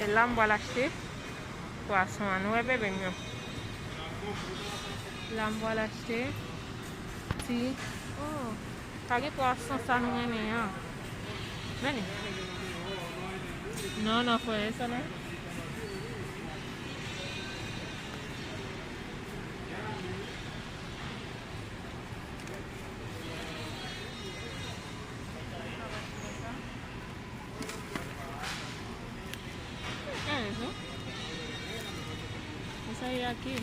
E la, m pral achte pwason an. Nou wè bebe m yo. La, m pral achte ti, oh, pa gen pwason sa nou renmen an. Vini. Non, non, frè, e sa non. Sa ye aki.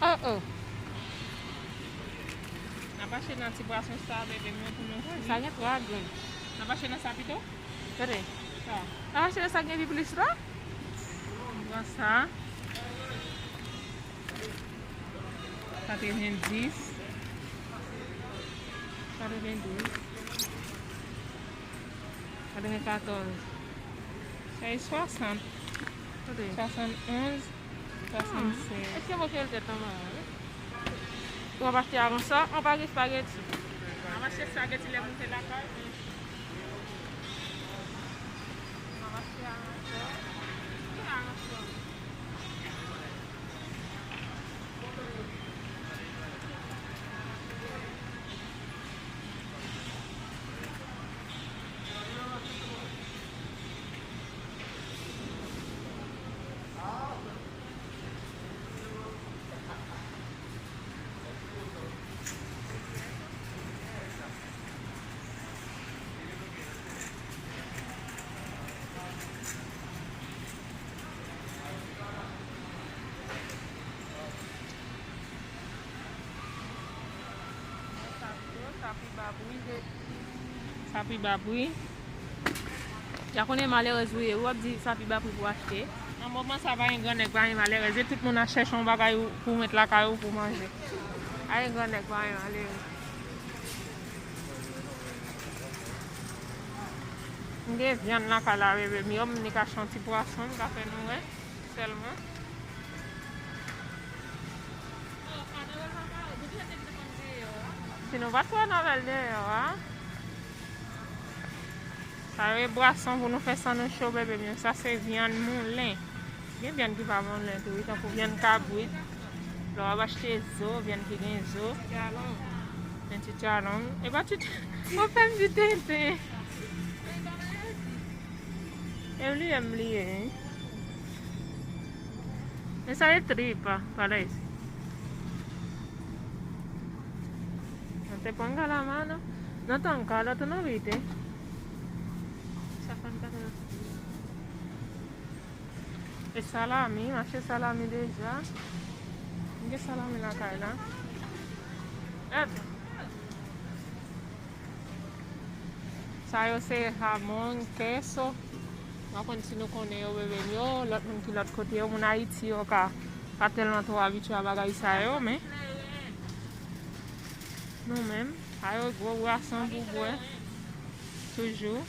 Oh, oh. N ap achte nan ti pwason sa, bebe m yo, pou nou fri. Sa gen twa grenn. N ap achte nan sa pito? Kote? Sa. N ap achte nan sa gen pi plis la? M pran sa. Katrevenndis. Katrevendouz. Katrevenkatòz. Sa e swasant. Kote? Swasannonz. Swasannsenz. Èske mwen fè l tèt anba a, wi? W ap achte aransa, anba gen espageti. M ap achte espageti lè m rive lakay. M ap achte aransa. Ki aransa? Sa pi ba pri. Sa pi ba pri. Ya konnen malerèz ou ye, w ap di sa pi ba pri pou achte. Nan moman sa, pa gen grannèg, pa gen malerèz. E tout moun ap chèche yon bagay ou, pou w met lakay ou pou manje. Pa gen grannèg, pa gen malerèz. M gen vyann lakay la, bebe m yo, m nik achte yon ti pwason, m ka fè nou wè sèlman. Si nou pa t wè n avè l deyò a. Sa yo e bwason pou nou fè san nou cho, bebe m yo. Sa se vyann moulen. Gen vyann ki pa moulen tou, wi, tankou vyann kabrit. Lè w ap achte zo, vyann ki gen zo. Vyann titjalong. E pa tit-, w ap fè m di tenten. E bliye m bliye, wi. Men sa e trip, parece. No te ponga la mano. No tan caro, tú no viste. Sa fann ka fè. E salami, m achte salami deja. M gen salami lakay la. Eto. Sa yo se jamon, queso. M pa konn si nou konnen yo, bebe m yo, lòt moun ki lòt kote yo, moun Ayiti yo ka pa tèlman twò abitye a bagay sa yo, men nou menm, sa yo gwo bwason pou bwè toujou.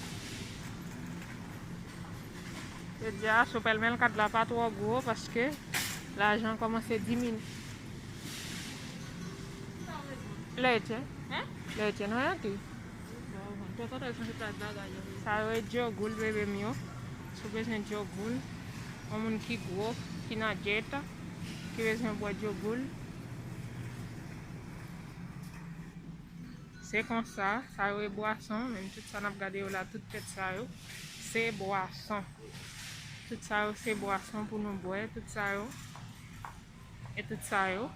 Yo di a, sou pèlmèl kat la pa twò gwo paske lajan kòmanse diminye. Leche. Hein? Leche, non, yon ti. Sa yo e djogoul, bebe m yo. Si w bezwen djogoul, yon moun ki gwo, ki nan dyèt, ki bezwen bwè djogoul. Se konsa, sa yo e bwason, menm tout sa n ap gade yo la, tout tèt sa yo, se bwason. Tout sa yo se bwason pou nou bwè, tout sa yo, e tout sa yo.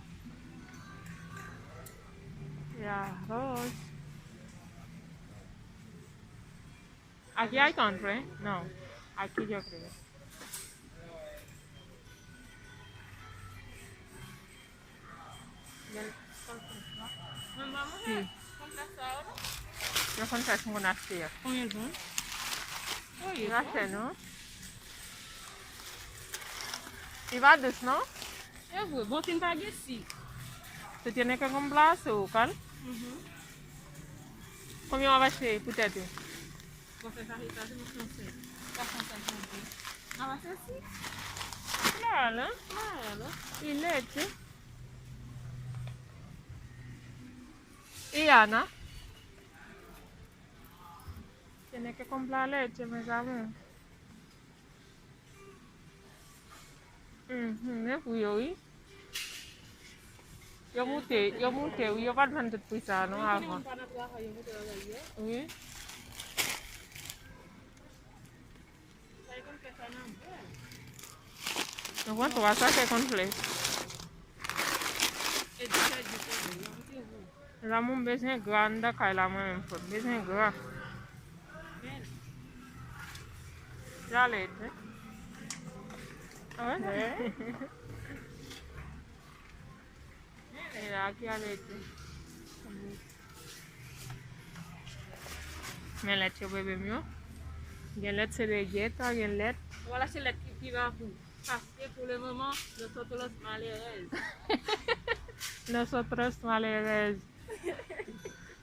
Ya, rose. Aquí hay country? No. Aquí yo creo. Sí. Yo konn fè sou moun achte a. Konbyen zon? Li pa chè, non? Li pa dous, non? E vre, bon, si n pa gen sik. Tú tienes que comprar azúcar. Mhm. Konbyen w ap achte pou tèt ou? Bon, fè sa, sa se nan fransè. Sa fransè, fransè. Nan fransè, si. Claro. Claro. Y leche. Y Ana. Tiene que comprar leche, mes amor. Mhm, men pou yo, wi. Yo moute, yo moute, wi, yo pa t vann tout pri sa a, non, avan. Wi. Nou pran twa sachè kònflè. Zanmi m bezwen gra anndan kay la, mwen menm, fout. Bezwen gra. Ki alèt, wi. Ah ouais? E la, ki alèt, wi. Men lèt yo, bebe m yo. Gen lèt se de geta, gen lèt. Voilà, se lèt ki pi ba pou. Paske pou le moman, nosotros malerèz. Nosotros malerèz.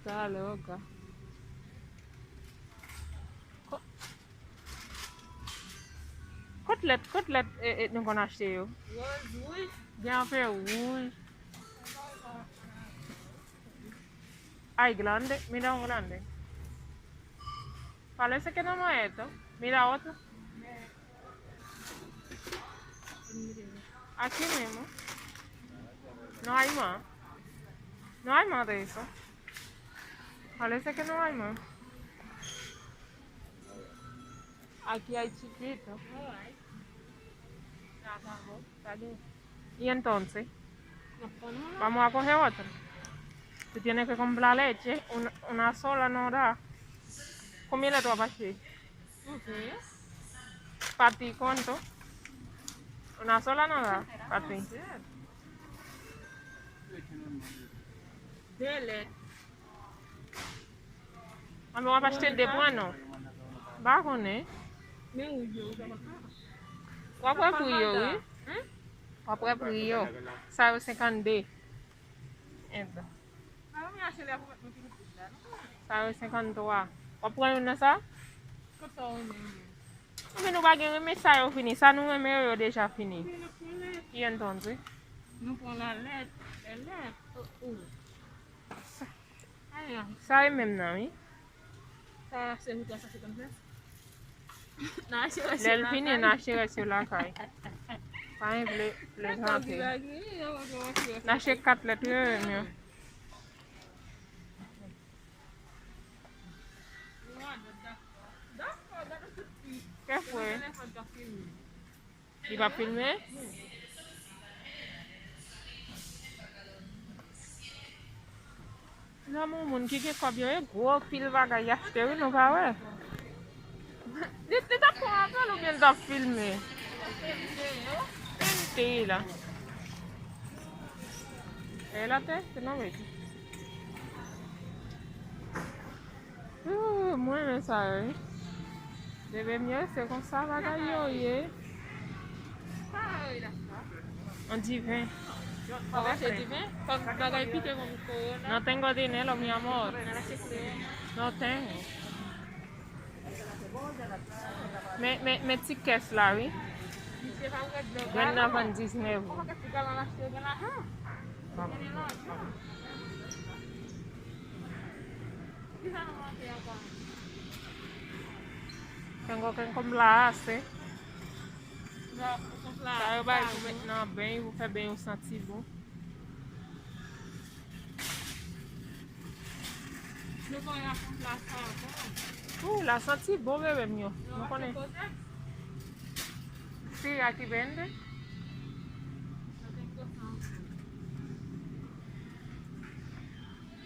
Talè, oga. Ko-, kotlèt, kotlèt, e, e, nou konn achte yo? Wòz wouj. Gen anpe wouj. Ay, grande, mira un grande. Parece que no me esto. Mira otro. Aquí mismo. No hay más. No hay más de eso. Parece que no hay más. Aquí hay chiquito. Ay. Sa, sa bon. Sa gen. Y entonces, vamos a coger otro. Tú tienes que comprar leche, una, una sola no da. ¿Comida tú vas a hacer? Ok. Pa ti, ¿cuánto? Una sola no da, pa ti. De lèt. Anben w ap achte de pwen non. M pa konnen. Men wouj yo, w ap wè pri yo, wi. W ap wè pri yo. Sa yo senkannde. Enben. Sa yo senkannntwa. W ap pran youn nan sa? Anben nou pa gen renmen sa yo fini. Sa nou renmen yo, yo deja fini. Y entonces. Nou pran la lèt, lè lèt. Oh, oh. Sa e menm nan, wi. Sa se wout la, sa se konn fè. Lè l fini, n achte rès yo lakay. Pa gen vle, vle plante. N achte katlèt yo, yo. Kè fwe. Li p ap filme? Lanmou moun ki gen kòb yo, e gwo pil bagay y achte, wi, nou pa wè. Li, li t ap pran apèl oubyen l t ap filme? Filme la. E la te, se nan meti. Ooh, mwen renmen sa yo, wi. Bebe m yo, se konsa bagay yo ye. On diven. Fòk achte diven? Fòk bagay pike konn korona. No tengo dinero, mi amor. No tengo. Men, men, men ti kès la, wi. Grenn nan vann diznèf goud. Kengo, kengo m la ase. Sa yo bay pou met nan beny, pou fè beny ou santi bon. Ou, la santi bon, bebe m yo. Nou konnen. Sí, aquí vende.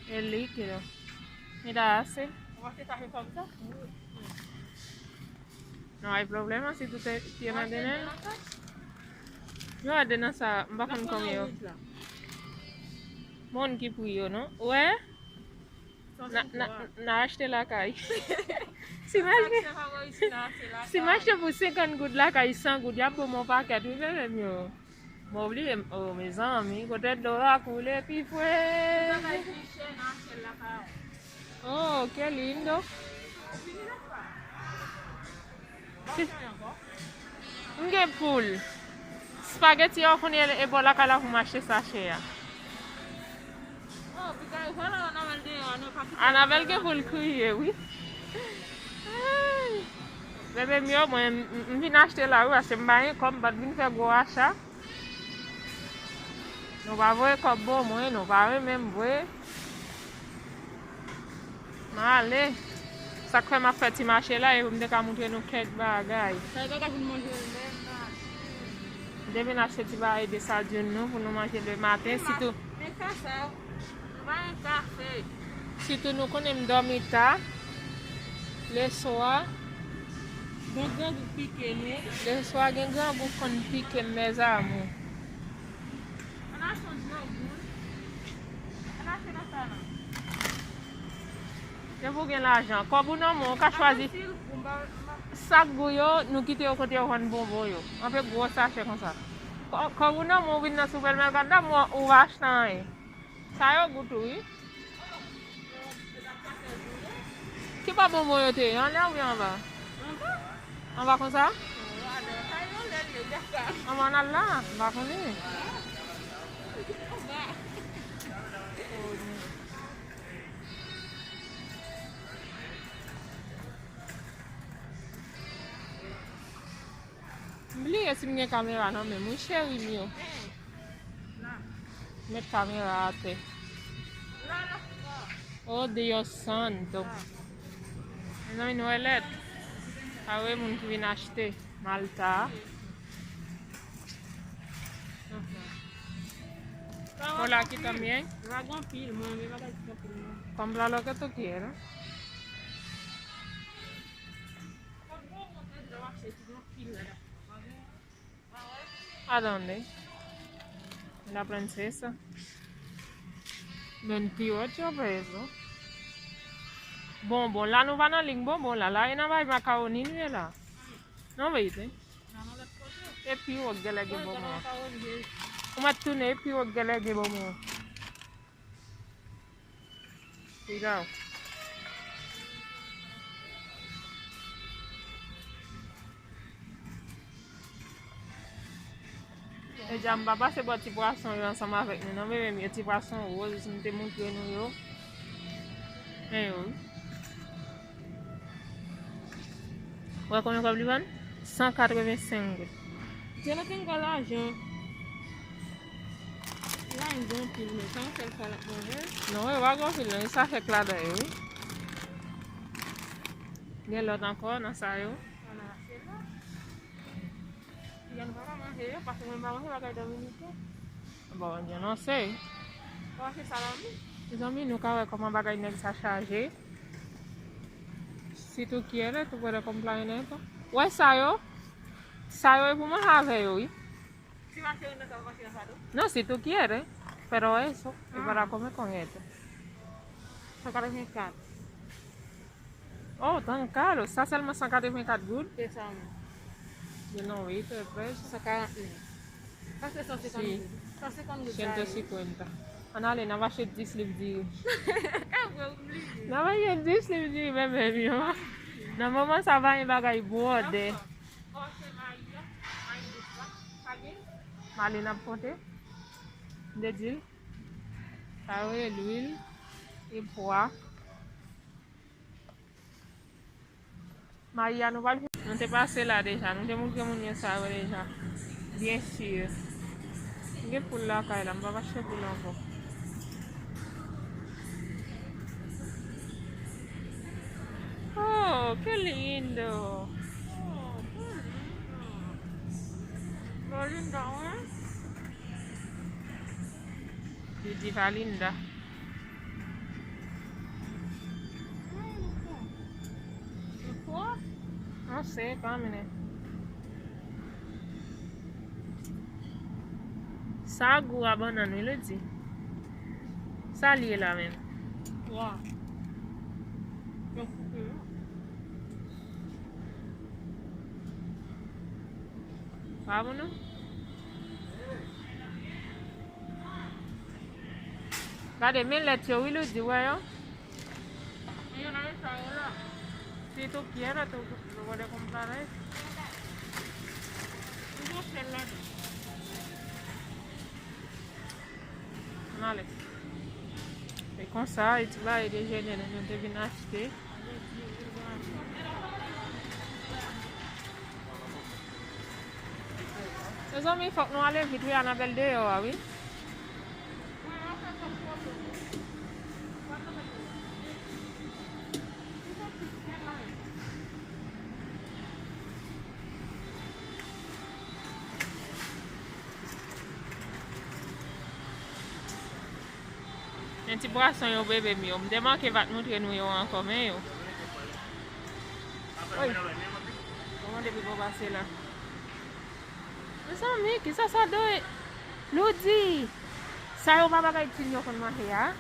Es líquido. Mira, hace. No hay problema si tú te tienes dinero. Yo a de nan sa, m pa konn konbyen yo. Moun ki pri yo, non? Wè? Na, na, na achte lakay. Si m achte, si m achte pou senkant goud lakay, san goud, y ap ban m yon pakèt, wi, bebe m yo. Mwen obliye, oh, mezanmi, kote dlo a koule pi fre. Oh, qué lindo. M gen poul. Spageti a, ou konnen e bò lakay la pou m achte sachè a. Anabèl gen pou l kriye, wi. Ay. Bebe m yo, mwen, m, m vin achte la, wi, paske m pa gen kòb, m pa t vin fè gwo acha. Nou pa voye kòb ban mwen, nou pa renmen m vre. M ale. Sa k fè m ap fè ti mache la, e pou m te ka montre nou kèk bagay. Sa e bagay pou nou manje le maten. M te vin achte ti bagay de sadin nou pou nou manje le maten, sitou. Men ka sa, nou pa gen kafe. Sitou nou konnen m dòmi ta. Leswa. Gen grangou k pike nou. Leswa gen grangou k konn pike m, mes amours. Ann achte yon dlo gou. Ann achte nan sa la. Depi w gen lajan, kòb ou nan men w, ou ka chwazi. Sak gou yo, nou kite yo kote yo vann bonbon yo. Anpe gwo sachè konsa. Kò-, kòb ou nan men w, ou vin nan sipèmèka, ou va achte anyen. Sa yo gou tou, wi. Ki bò bonbon yo te ye? Anlè oubyen anba? Anba. Anba konsa? Anba, anlè l ye, dakò. Anba, n al la, m pa konnen. Anba. M bliye si m gen kamera nan men m, wi, cheri m yo. Met kamera atè. Oh, Dios santo. Mezanmi, nou wè lèt. Sa wè moun ki vin achte Malta. Hola, aquí también. Compra lo que tú quieras. ¿A dónde? En la princesa. Veintiocho pesos. Bonbon, la nou pa nan liy bonbon la. La e nan bay makawoni nou ye la. Non, verite. E pi wo k genlè gen bonbon. Ou mèt tounen, e pi wo k genlè gen bonbon. Piga w. Deja m pa pase bò ti pwason yo ansanm avèk nou, non, bebe m yo, ti pwason woz, m te montre nou yo. Men yo, wi. Wè konbyen kòb li vann? San katrevensenk goud. Jonathan gen lajan. Li pa gen anpil, men se yon sèl fwa l ap manje. Non, yo pa gen anpil, non. Sa fèk ladan yo, wi. Gen lòt ankò nan sa yo. Yon pa ka manje yo, paske mwen pa manje bagay dominiken. Bon, Bondye, non, se. Bon, se salami. Mezanmi, nou ka wè kòman bagay nèg sa chaje. Si tú quieres, tú puedes comprar en esto. Wè sa yo? Sa yo e pou manje avè yo, wi. Si mache nan sa, mache nan sa tou? No, si tú quieres, pero eso, es para comer con esto. San katrevenkat. Oh, tan karo. Sa sèlman san katrevenkat goud? Se sa menm. Yo non, wi, te prèch. San karant mil. Sa se san senkant goud. San senkant goud sa ye. Siento cincuenta. Ann ale, n ap achte dis liv diri. Apre ou bliye. N ap achte dis liv diri, bebe m yo. Nan moman sa, pa gen bagay bwòdè. Dakò. Kòse mayi a, mayi dous la, pa gen? M ale, n ap konte. M te di l. Sa yo ye lwil e pwa. Mayi a nou pral fè. Nou te pase la deja. Nou te montre moun yo sa yo deja. Byen si. M gen poul lakay la. M p ap achte poul ankò. Oh, qué lindo. Oh, qué lindo. Lo lindo, eh? Li di pa linda. Non, se pa mene. Sa gou a bannann, wi, li di. Sa li ye la menm? Wa. Yo koupe yo. Pa bon, non? Gade, men lèt yo, wi, Ludi, wè yo. Yo nan eta yo la. Si tú quieres, tú, tú puedes comprar eso. Yo sèl ladan. Ann ale. E konsa, e ti bagay dejene nou, nou te vin achte. Mezanmi, fòk nou ale vit, wi, Anabèl deyò a, wi. Men ti pwason yo, bebe m yo. M te manke pa t montre nou yo ankò, men yo. Oy. Kòman depi pou pase la? Mezanmi, kisa sa do e? Ludi, sa yo pa bagay Junior konn manje a?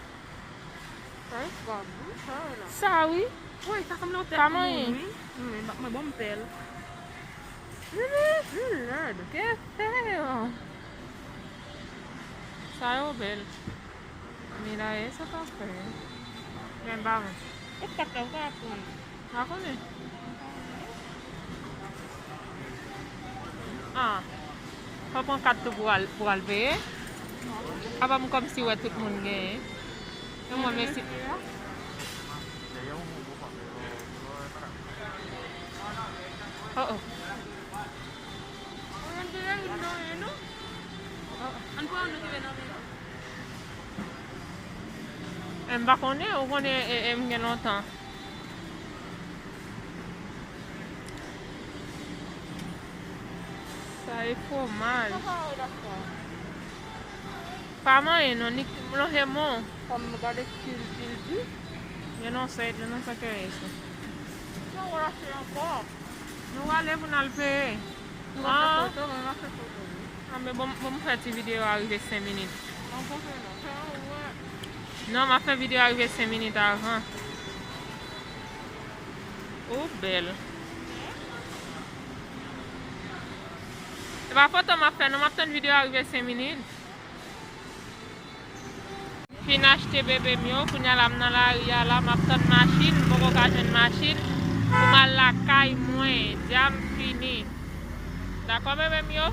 Sa yo pa bon, sa yo la. Sa wi. Wi, sa sanble yon tèt pou moun, wi. Wi, mwen, mwen, bon, m pè l. Wi, wi. Wi, lèd. Ke fè yo? Sa yo bèl. Mira eso, café. Ven, vamos. E kat la, ou ka pran. Pa konnen. Ah. Fò pran kat tou pou al, pou al peye. Papa m kòmsi wè tout moun genyen. E mwen, mesi. Oh, oh. Oh, oh. E, m pa konnen, ou konnen, e, e, m gen lontan. Sa e fwomaj. Pa manyen non, ni lonje mon. Kòm gade kilti di. Yo non se, yo non se ke eso. Yo wè se ankò. Nou ale pou n al peye. Nou va fè foto, mwen va fè foto wi. Ah, men bon, bon, m fè ti videyo a rive senk minit. Non, m ap fè videyo a rive senk minit avan. Ou bèl. Se pa foto m ap fè, non, m ap tann videyo a rive senk minit. Fin achte bebe m yo, kounye a la m nan lari a la, m ap tann machin, m poko ka jwenn machin pou m al lakay mwen. Djam fini. Dakò bebe m yo?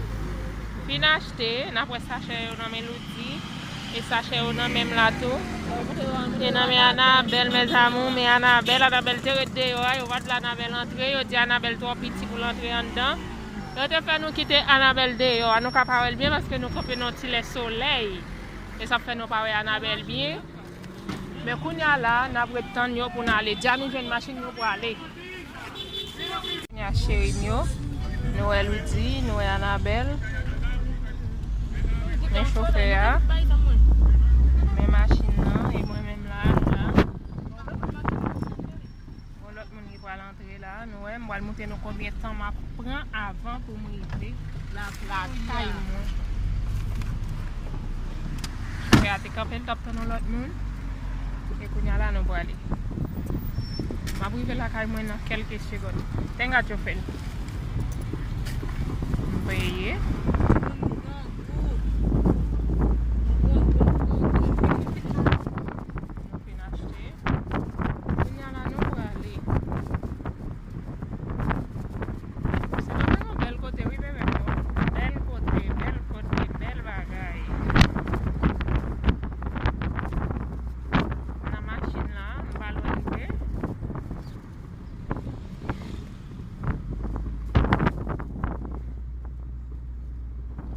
Fin achte, n ap wè sachè yo nan men Loudy, e sachè yo nan men m la tou. E nan men Anabèl, mes amours, men Anabèl, Anabèl te ret deyò a, yo pa t vle Anabèl antre, yo di Anabèl twò piti pou l antre anndan. Yo te fè nou kite Anabèl deyò a, nou ka pa wè l byen paske nou kanpe nan yon ti lè solèy. E sa fè nou pa wè Anabèl byen. Men kounye a la, n ap ret tann yo pou n ale. Dja nou jwenn machin nou prale. Kounye a cheri m yo, nou wè Loudy, nou wè Anabèl. Men chofè a. Men machin nan, e mwen menm la, la. Yon lòt moun ki pral antre la, nou wè, m pral montre nou konbyen tan m ap pran avan pou m rive lakay mwen. Chofè a te kanpe, l t ap tann yon lòt moun. E kounye a la, nou prale. M ap rive lakay mwen nan kèlke segonn. Tenga chofè. M peye. Nou fin achte. Kounye a la, nou prale. Se pa yon bèl kote, wi, bebe m yo. Bèl kote, bèl kote, bèl bagay. Nan machin la, m pa lwen rive.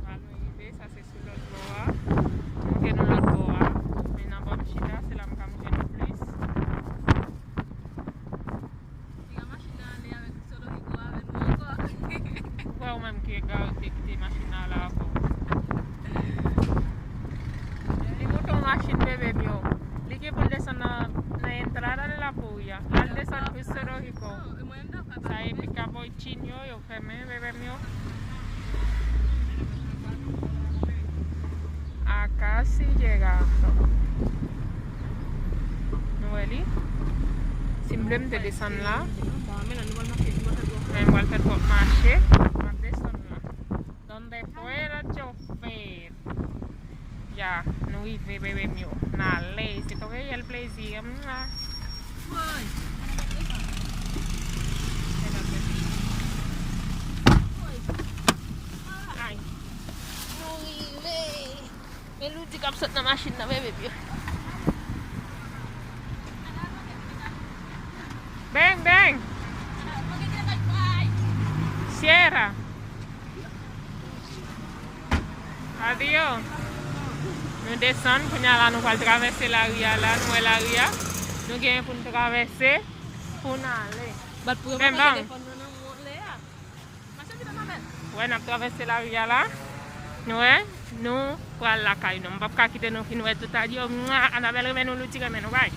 Pa lwen rive, sa se sou lòt bò a. Monte nou lòt bò a. Men nan bò m chita, se la m ka monte nou plis. Piga machin nan ale avèk Sodoriko avè nou ankò. Ou kwè ou menm ki egare ki te kite machin nan ale avè w? Li monte yon machin bebe m yo. Li gen pou l desann nan, nan entrada de la Poria. L al desann pou Sodoriko. Sa e pick-up boy Chin yo, yo fèmen bebe m yo. Acá sí llegando. Nou wè li? Si m vle m te desann la. Men m pral fè twòp mache. M ap desann la. Donde pueda chofer. Ya, nou rive, bebe m yo. N ale. Se yon reyèl plezi. Mwa. Ay. Nou rive. Men Loudy k ap sot nan machin nan, bebe m yo. Bang, bang. Sierra. Adiyo. Nou desann, kounye a la nou pral travèse lari a la, nou wè lari a. Nou genyen pou n travèse, pou n ale. Men bon. Wè, n ap travèse lari a la. Nou wè, nou pral lakay nou. M p ap ka kite nou fin wè tout adiyo. Mwa, Anabèl renmen nou, Loudy renmen nou, bay.